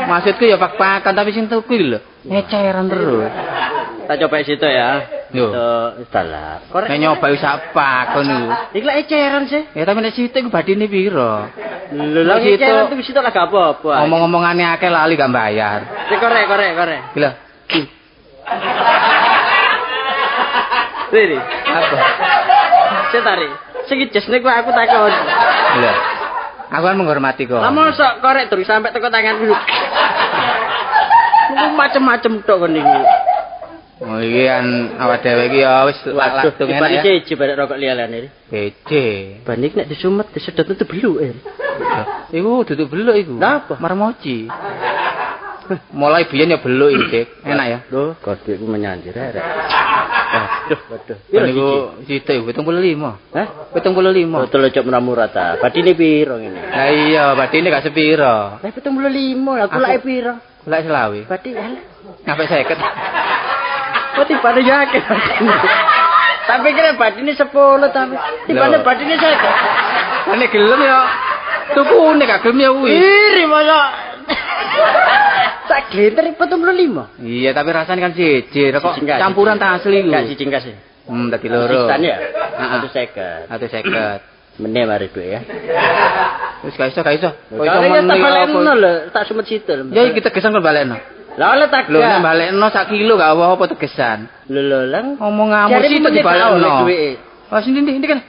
Maksudku ya pak-pakan tapi sing tuku lho ngeceran terus. Tak coba situ ya. Lho. Salah. Korek. Nek nyoba wis apa kon niku. Iki lek eceran sih. Ya tapi nek sithik ku badine piro? Lho lha eceran tuh sitok lah gak apa-apa. Omong-omongane akeh lali gak bayar. Sik korek korek korek. Iki lho. Riri, Apa? Sik tarik. Sing jesne ku aku takon. Lho. Aku kan menghormati kok. Lah mosok korek terus sampai teko tanganku. Niku macem-macem tok kon niku. Oh iki kan awak dhewe iki ya wis Waduh, langsung enak ya. Siji barek rokok liya-liyane. Bece. Ban iki nek disumet disedot itu beluk. Iku duduk beluk iku. Lah apa? Marmoci. Mulai biyen ya beluk iki, Dik. Enak ya. Lho, kodhe iku menyanjir rek. Waduh, waduh. Piro Niku sithik 75. Hah? 75. Betul cok murah-murah ta. Badine piro ngene? Lah iya, badine gak sepiro. Lah 75, aku lak piro? Lak selawe. Badi alah. Sampai 50. Kok tibane yo akeh badine. Tapi kira badine 10 tapi tibane badine 50. Nek gelem ya tukune gak gelem ya kuwi. Iri mosok. Sak glinter 75. Iya, tapi rasanya kan siji, kok campuran ta asli iku. Gak siji kas. Dadi loro. Sisan ya. Heeh. 150. 150. Meneh mari dhuwit ya. Wis gak iso, gak iso. Kok iso Kalau meneh tak balekno apa? lho, tak sumet situ lho. Ya iki tegesan kon balekno. Lah oleh tak Lho nek balekno sak kilo gak apa-apa tegesan. Lho lho lang. Omonganmu Jare situ meneh gak oleh dibalekno. duwike. Oh sini ndi kan.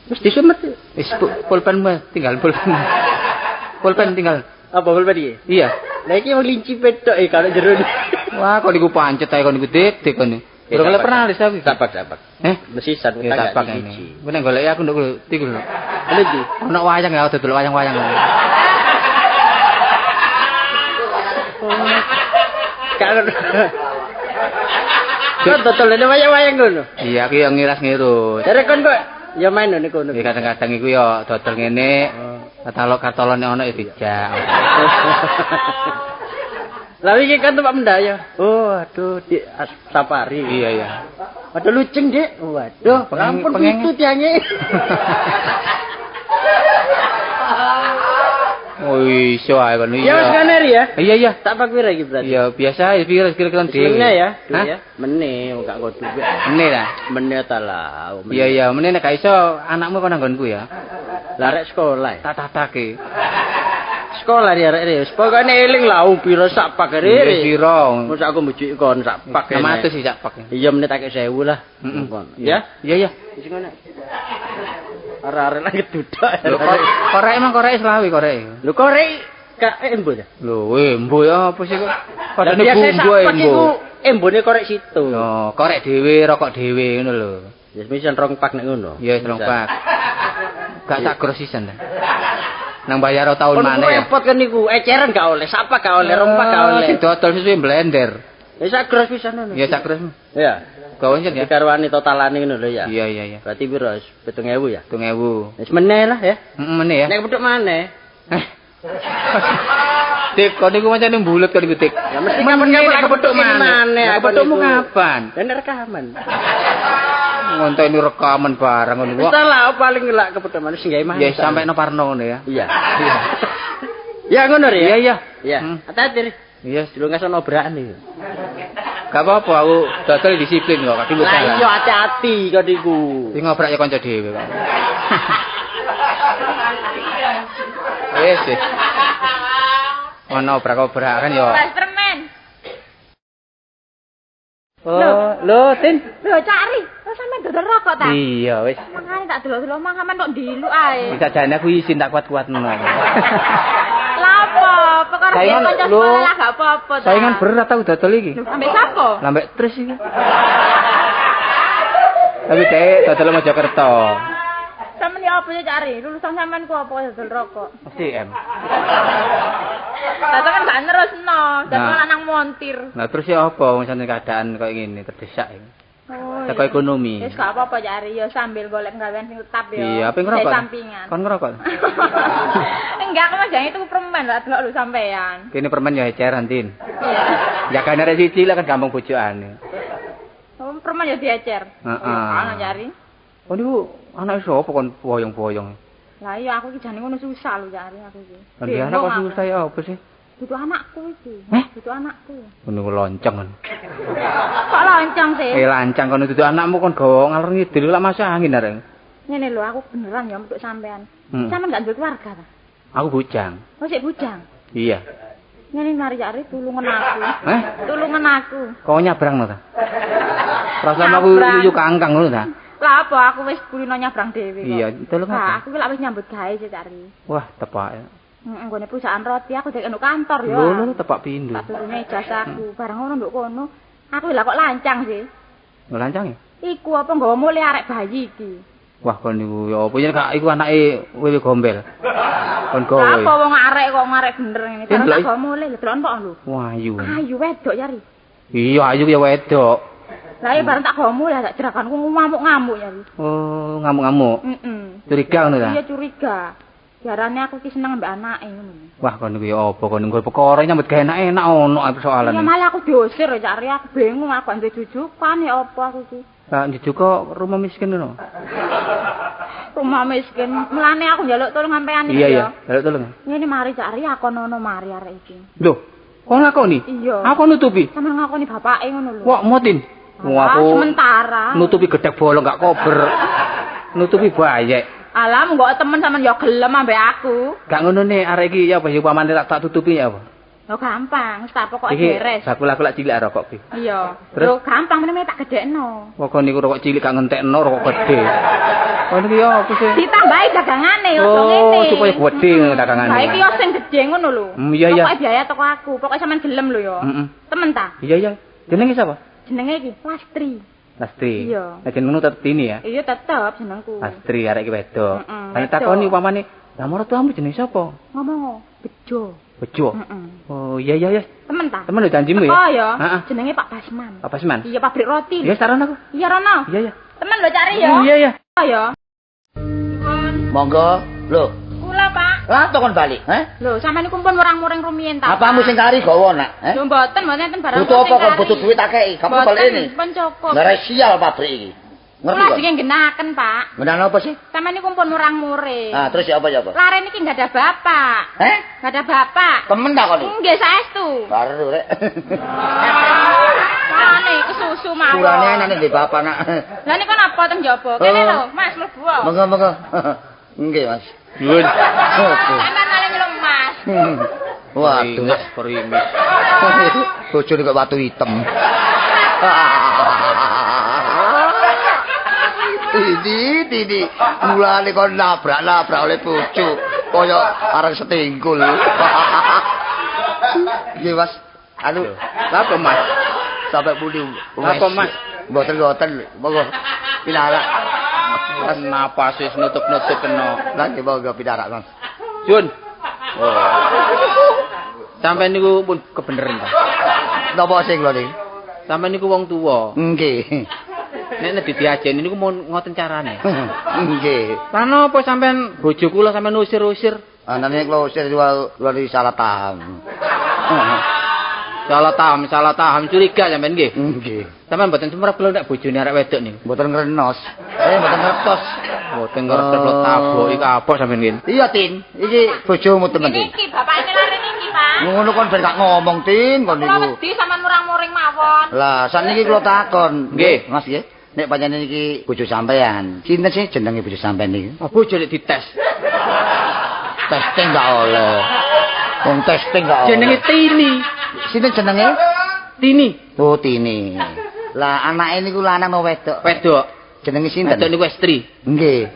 Wis disumet. Wis pulpenmu tinggal pulpen. Pulpen tinggal. Apa pulpen iki? Iya. Lah iki wong linci petok e kalau jero. Wah, kok niku pancet ae kon niku dik dik kon. Durung oleh pernah wis aku. Tapak tapak. Eh, Mesisan ya utang tapak gak ini. siji. Ku nek goleki aku nduk iku lho. Lha iki. Ono wayang ya dodol wayang-wayang. Gak ngono. Kok dodolane wayang-wayang ngono. Iya, aku yang ngiras-ngirus. Jare kon kok ya main ngene kono. Ya kadang-kadang iku ya dodol ngene, katalog kartolone ono ya dijak. Lah iki kan tempat mendaya. Oh, aduh di safari. Iya, iya. Aduh luceng, Dik. Waduh, ampun pitu tiange. Oh, iso ae kon Ya wis ngene ya. Iya, iya. Tak pak pira iki berarti? Iya, biasa ya pira-pira dhewe. Meneh ya, duwe ya. Meneh wong gak kok duwe. Meneh ta? Meneh ta lah. Iya, iya, meneh nek gak iso anakmu kon nanggonku ya. Lah rek sekolah. Tak tatake. Sekolah ya rek wis. Pokoke eling lah pira sak pak rek. Pira? Mosok aku mbujuki kon sak pak. 600 sih sak pak. Iya meneh tak 1000 lah. Heeh. Ya? Iya, iya. Wis ngono. Arek-arek lagi duduk. Lho korek emang korek selawe korek. Lho korek gak embo ta? Lho embo ya apa sih kok? Padane bumbu embo. Iku embone korek situ. Lho, korek dhewe, rokok dhewe ngono lho. Ya wis rong pak nek ngono. Ya wis rong pak. Gak sak gros sisan ta. Nang bayar tahun maneh. Kon repot kan niku, eceran gak oleh, sapa gak oleh, rong pak gak oleh. Sing dodol suwe blender. Ya sak gros pisan ngono. Ya sak gros. Iya. Gawe ya. Dikarwani totalane ngono lho ya. Iya iya iya. Berarti piro? 7.000 ya? 7.000. Wis meneh lah ya. Heeh meneh ya. Nek kepethuk maneh. Dik, kon niku macane bulet kon niku, Dik. Ya mesti kapan-kapan kepethuk maneh. Kepethukmu kapan? Lah nek rekaman. Ngonteni rekaman barang ngono Wis lah paling lak kepethuk maneh sing gawe maneh. Ya sampe no Parno ngono ya. Iya. Ya ngono ya. Iya iya. Iya. Hati-hati. Iya, dulu ngasih obrakan iki. Gak apa-apa aku dodol disiplin kok, kaki Lah iya hati-hati kok niku. Sing ngobrak ya kanca dhewe kok. Wis wis. Ono obrak-obrakan ya. Masterman. Oh, lho Tin. Lho cari, lho sampean dodol rokok ta? Iya wis. Mangane tak delok-delok mang sampean kok ndiluk ae. Bisa jane aku izin tak kuat-kuat ngono. Lah apa? Perkara kanca sekolah lah gak apa-apa ta. Saingan berat aku dodol iki. Ambek sapa? Lah ambek Tris iki. Tapi dhek dodol Mojokerto. Sampeyan ya apa ya cari? Lulusan sampean ku apa dodol rokok? Mesti M. Lah kan gak nerusno, dadi lanang montir. Lah terus ya apa wong sampeyan keadaan koyo ngene terdesak iki. Oh. Teko ekonomi. Wis gak apa-apa cari ya sambil golek gawean sing tetap ya. Iya, apa ngerokok? Sampingan. Kon ngerokok? Enggak, aku mah jangan itu permen lah delok lu sampean. Kene permen ya eceran, Tin. Iya. Jagane arek siji lah kan gampang bojokane. Oh, permen ya diecer. Heeh. Ana cari. Oh niku anake sapa kon boyong-boyong? Lah iya aku iki jane ngono susah lho cari aku iki. Lah anak kok susah ya apa sih? Dudu anakku iki. Dudu anakku. Ngono ku lonceng kon. Kok lonceng sih? Lancang kono dudu anakmu kon gawa ngalor ngidul lak masuk angin arek. Ngene lho aku beneran ya metuk sampean. Sampean gak duwe keluarga ta? Aku bujang. Oh, sik bujang. Iya. Ngene mari cari tulungan aku. Heh? Tulungan aku. Kok nyabrang ta? Rasane aku yuyu kangkang ngono ta? Lah apa aku wis kulino nyabrang dhewe kok. Iya, tolong aku. Aku ki lak wis nyambut gawe sih cari. Wah, tepak. Heeh, nggone perusahaan roti aku dek nduk kantor ya. Lho, tepak pindho. Tak turune ijazahku, bareng ngono nduk kono. Aku lha kok lancang sih. Lho lancang ya? Iku apa nggawa mulih arek bayi iki. Wah, kon niku ya apa yen gak iku anake wewe gombel. Kon gawe. Lah apa wong arek kok arek bener ngene. Bareng tak gawa mulih lho delok kok lho. Wah, ayu. Ayu wedok ya, Ri. Iya, ayu ya wedok. Lah ya bareng tak gawa mulih tak jerakanku ngamuk-ngamuk ya, Ri. Oh, ngamuk-ngamuk. Heeh. Curiga ngono ta? Iya, curiga. Diarane aku ki seneng mbek anake ngono. Wah, kon niku ya apa kon nggo perkara nyambut gawe enak-enak ono ae persoalan. Iya, malah aku diusir ya, Cak Ri. Aku bingung aku gak duwe jujukan ya apa aku ki. Lah njujuk kok rumah miskin ngono. Rumah miskin. Mulane aku njaluk tolong sampean iki ya. Iya, njaluk tolong. Ngene mari Cak Ri akonono mari arek iki. Lho, kok ngakoni? Iya. Aku nutupi. Sampeyan ngakoni bapake ngono lho. Wah, motin. Wah, aku sementara nutupi gedhek bolong gak kober. Nutupi bayek. Alah, monggo temen sampean ya gelem ambek aku. Gak ngono nek arek iki ya apa ya upamane tak tutupi ya apa? Lho gampang, wis tak pokoke beres. Iki bakul aku lak cilik rokok iki. Iya. Lho gampang meneh tak gedhekno. Pokoke niku rokok cilik gak ngentekno rokok gedhe. Kon iki ya apa sih? Ditambahi dagangane ojo ngene. Oh, supaya gedhe dagangane. Lah iki yo sing gedhe ngono lho. Iya iya. Pokoke biaya toko aku, pokoke sampean gelem lho ya. Temen ta? Iya iya. Jenenge sapa? Jenenge iki Lastri. Lastri. Iya. Lah jenengmu tetep Tini ya? Iya tetep jenengku. Lastri arek iki wedok. Lah takoni upamane, lah maratuamu jenenge sapa? Ngomong Bejo. Bejo. Oh iya iya iya. Temen ta? Temen lho janjimu ya. Oh ya. Jenenge Pak Basman. Pak Basman. Iya pabrik roti. Iya saran aku. Iya rono. Iya iya. Temen lho cari ya. Iya iya. Oh ya. Monggo. Lho. Kula Pak. Lah kon balik, heh? Lho sampeyan niku pun murang-muring rumiyin ta. Apamu sing kari gawa nak, heh? Lho mboten, mboten enten barang. Butuh apa kok butuh duit akeh? Kamu balik ini. Pun cukup. Ngerai sial pabrik iki. Ngerti kok. Kula nggenaken, Pak. Nggenakno apa sih? Sampeyan niku pun murang-muring. Ah, terus ya apa ya apa? Lare niki enggak ada bapak. Heh? Enggak ada bapak. Temen ta kon? Nggih, saestu. Baru rek. Mane kesusu mawon. Kurane anane ndek bapak nak. Lah niku napa teng njaba? Kene lho, Mas mlebu. Monggo, monggo. Nggih, Mas. Nyuwun. Sampeyan malah nyeluk Mas. Waduh, Mas perimis. Bojone kok watu hitam. Ini mulane kon nabrak-nabrak oleh bojo kaya arang setingkul. Nggih, Mas. Anu, napa Mas? Sampai pundi? Napa Mas? Mboten-mboten. Monggo pinarak. Napa sih nutup-nutup kena? Lah nggih monggo pinarak, Mas. Jun. Oh. Sampai niku pun kebeneran ta. Napa sing lho niki? Sampai niku wong tuwa. Nggih. Nek nek diajeni niku mun ngoten carane. Nggih. Lah napa sampean bojo kula sampean usir-usir? Anane kula usir kula salah paham. Salah paham, salah paham curiga sampean nggih. Nggih. Sampean mboten semerep kula nek bojone arek wedok niku. Mboten ngrenos. Mboten ngertos. Mboten ngertos kula taboki kapok sampean nggih. Iya, Tin. Iki bojomu temen, Tin. Niki bapake lare niki, Pak. Ngono kon ben gak ngomong, Tin, kon niku. Kula wedi sampean murang-muring mawon. Lah, sakniki kula takon. Nggih, Mas nggih. Nek pancen niki bojo sampean, sinten sih jenenge bojo sampean niki? Oh, bojo nek dites. Testing gak oleh. Wong testing gak oleh. Jenenge Tini. Sinten jenenge? Tini. Oh, Tini. Lah anake niku lanang apa wedok? Wedok. Jenenge sinten? Wedok niku Estri. Nggih.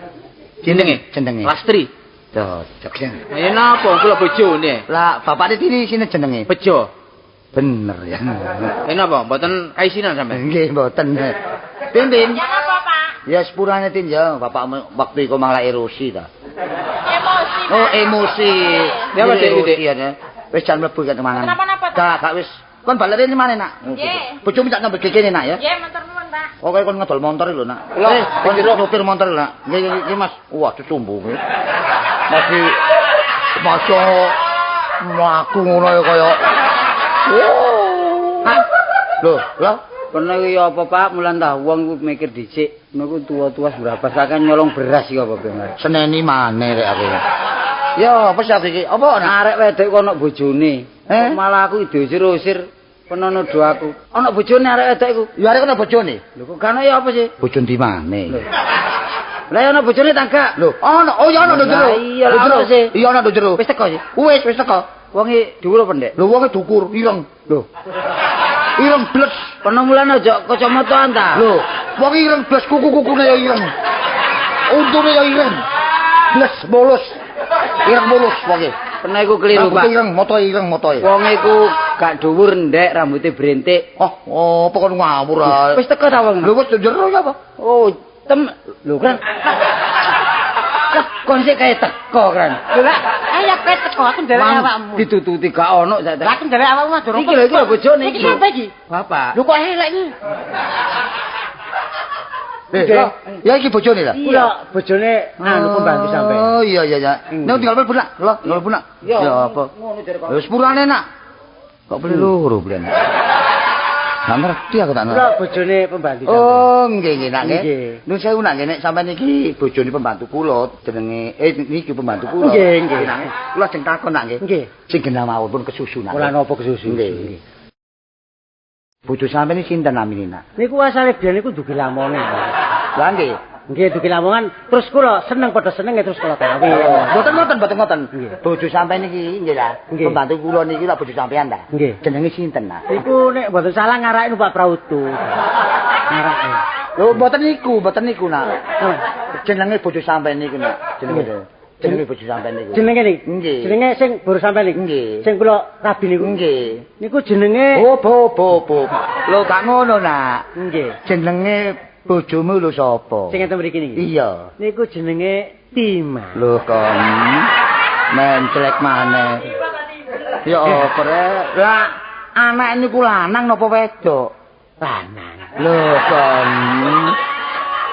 Jenenge? Jenenge. Lastri. Cocok. Ya napa kula bojone? Lah bapake Tini sinten jenenge? Bejo. Bener ya. Ya napa mboten kaisinan sampean? Nggih, mboten. Tin, Tin. Ya napa, Pak? Ya sepurane Tin ya, bapakmu waktu iku malah erosi ta. Emosi. Oh, emosi. Ya wis, Dik. Wis jan mlebu kan mangan. Kenapa-napa, Gak, gak wis. Kon balik rene maneh, Nak. Nggih. Bojomu tak nyambut kene, Nak ya. Nggih, matur nuwun, Pak. Pokoke kon ngedol montor lho, Nak. Lah, Kon nyopir montor lho, Nak. Nggih, nggih, Mas. Waduh sombonge. Masih maca mlaku ngono ya kaya. Oh. Lho, lho. Kono iki apa Pak, mulan ta wong iku mikir dhisik, niku tuwa-tuwa berapa sakan nyolong beras iki apa ben. Seneni maneh rek aku. Ya, apa sih iki? Apa arek wedok kono bojone? Eh? Malah aku diusir-usir penono do aku. Ana bojone arek wedok iku. Ya arek ana bojone. Lho kok gak ana ya apa sih? Bojo ndi maneh? Lah ya ana bojone ta gak? Lho, ana. Oh ya ana nduk jero. Iya lah ana sih. Iya ana nduk jero. Wis teko sih. Wis teko. Wonge dhuwur apa ndek? Lho wonge dukur, ireng. Lho. Ireng bles. Kono mulane aja kacamataan ta. Lho, wong ireng bles kuku-kukune ya ireng. Untune ya ireng. Bles mulus. Ireng mulus wonge. Pernah iku keliru, Pak. Ireng, motoe ireng motoe. Wong iku gak dhuwur ndek, rambute brentik. Oh, apa kon ngawur ae. Wis teko ta wong? Lho wis jero ya apa? Oh, tem lho kan. Kon sik kae teko kan. Lho lah, ayo kowe teko aku ndelek awakmu. Ditututi gak ono sak. Lah aku ndelek awakmu mah durung. Iki lho iki lho bojone iki. Iki sapa iki? Bapak. Lho kok elek iki? Ya iki bojone ta? Iya, bojone anu pembantu sampean. Oh iya iya iya. Nek tinggal mlebu nak. Lho, tinggal mlebu nak. Ya apa? Ngono jare kok. Wis sepurane nak. Kok beli loro belen. Gak ngerti aku tak ngerti. Lho bojone pembantu sampean. Oh, nggih nggih nak nggih. Nuwun sewu nak nggih nek sampean iki bojone pembantu kula jenenge niki pembantu kula. Nggih nggih. Kula ajeng takon nak nggih. Nggih. Sing genah mawon pun kesusu nak. Ora napa kesusu. Nggih. Bojo sampean iki sinten namine nak? Niku asale biyen niku dugi Lamongan. Lah nggih. Nggih dugi Lamongan terus kula seneng padha senenge terus kula kawin. Mboten ngoten, mboten ngoten. Bojo sampean niki nggih ta. Pembantu kula niki lak bojo sampean ta. Nggih. Jenenge sinten nak? Niku nek mboten salah ngarake numpak prautu. Ngarake. Lho mboten niku, mboten niku nak. Jenenge bojo sampean niku nak. Jenenge. Jenenge bojo sampean niku. Jenenge niki? Nggih. Jenenge sing baru sampean niku. Nggih. Sing kula rabi niku. Nggih. Niku jenenge Bo bo bo bo. Lho gak ngono nak. Nggih. Jenenge bojomu lho sapa? Sing enten mriki niki. Iya. Niku jenenge Tima. Lho kon. Mencelek maneh. Ya apa rek? Lah anak niku lanang napa wedok? Lanang. Lho kon.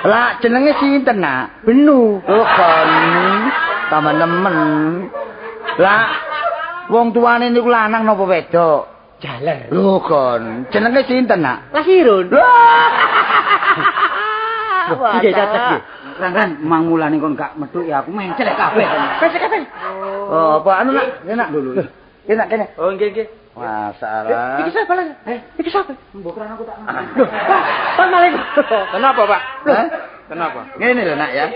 Lah jenenge sinten nak? Benu. Lho kon. Tambah nemen. Lah wong tuane niku lanang napa wedok? Jaler. Lho kon, jenenge sinten nak? Lasirun. Nggih cacak nggih. Rang-rang mang mulane kon gak metu ya aku mencelek kabeh. Mencelek kabeh. Oh, apa anu nak? Kene nak lho. Kene nak kene. Oh nggih nggih. Masalah. Iki sapa lho? Iki sapa? Mbok kran aku tak. Lho, Pak Malik. Kenapa, Pak? Kenapa? Ngene lho nak ya.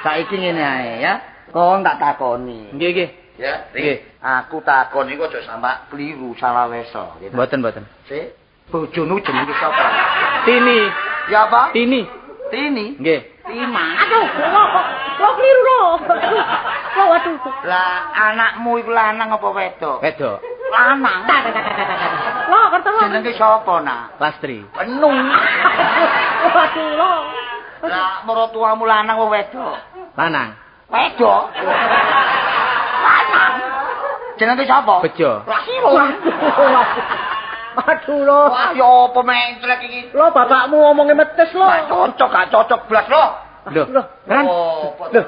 Saiki ngene ae ya. Kon tak takoni. Nggih nggih. Ya, nggih. Aku takon iku aja sampak kliru salah wesa. Mboten mboten. Sik, bojomu jenenge sapa? Tini. Ya apa? Tini. Tini. Nggih. Tima. Aduh, lho kliru lho. Lho waduh. Lah anakmu iku lanang apa wedok? Wedok. Lanang. Lho, kerto lho. Jenenge sapa, Nak? Lastri. Penuh. Waduh lho. Lah maratuamu lanang apa wedok? Lanang. Wedok. Lanang. Jenenge sapa? Bejo. Lasirun. Aduh lho. Wah, ya apa mentrek iki? Lho bapakmu ngomongnya metes lho. Gak cocok, gak cocok blas lho. Lho, Kran. Lho,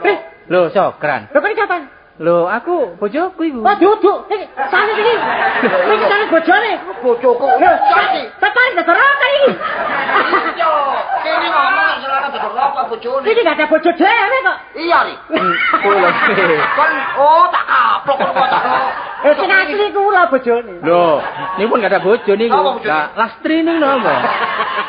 lho, Sokran. Lho kok kapan? Lho, aku bojoku iku. Wah, duduk. Iki sane iki. Iki sane bojone. Bojoku. Lho, tepan dodorokan iki. Iya, kene ngomong nek selana dodorokan bojone. Iki gak ada bojo dhewe kok. Iya, ri. Kon oh tak kaplok kok tak. Sing asli kula bojone. Lho, niku pun gak ada bojo niku. Lah, Lastri ning napa?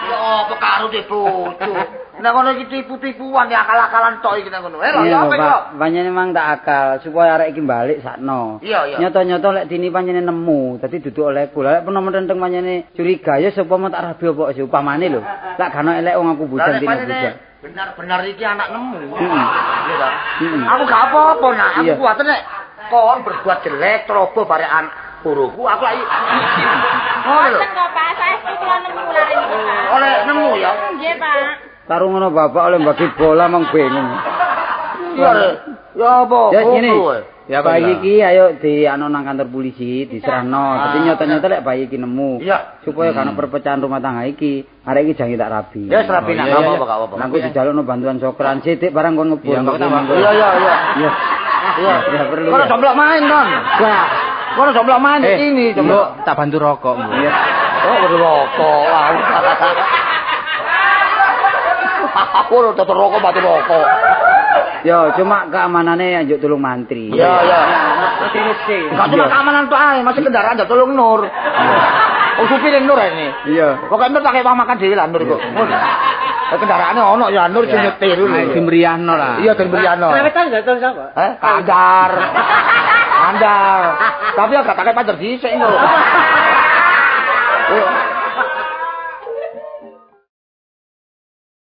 Ya apa karo de bojo. Nek ngono iki tipu-tipuan ya akal-akalan tok iki nek ngono. Eh lho, ya apa iki? Pancene mang tak akal supaya arek iki balik sakno. Iya, iya. Nyoto-nyoto lek Tini pancene nemu, dadi duduk olehku. Lah lek penomo tenteng pancene curiga ya sapa mau tak rabi apa sih upamane lho. Lak gak ono elek wong aku bujang Tini bujang. Benar-benar iki anak nemu. Heeh. Iya ta? Aku gak apa-apa nak, aku kuwatir nek kon berbuat jelek ceroboh barek anak guruku aku lagi. Ngono lho. Boten kok Pak, saestu kula nemu lare niki Pak. Oleh nemu ya? Nggih Pak. Karo ngono bapak oleh bagi bola mong bingung. Iya. Ya apa? Ya ngene. Ya bayi iki ayo di anu nang kantor polisi diserahno. Dadi nyata-nyata lek bayi iki nemu. Iya. Supaya gak ono perpecahan rumah tangga iki, arek iki jangan tak rabi. Ya wis rabi nak apa-apa gak apa-apa. Aku dijalukno bantuan Sokran sithik barang kon ngebul. Iya iya iya. Iya. Iya, ya perlu. Kono jomblok main kon. Gak. Kono jomblok main ini, jomblok tak bantu rokok. Iya. Oh, bantu rokok. Aku udah rokok bantu rokok. Yo, cuma keamanane njuk tulung mantri. Iya, iya. Mantri sih. Gak cuma keamanan tok ae, masih kendaraan njuk tulung Nur. Oh, supire Nur ini. Iya. Pokoke Nur tak kei makan dhewe lah Nur iku. Ngono. Kendaraane ono ya Nur sing nyetir lho. Ayo dimriyahno lah. Iya den mriyahno. Kawetan njuk tulung sapa? Eh, kandar. Kandar. Tapi agak tak pacar dhisik engko.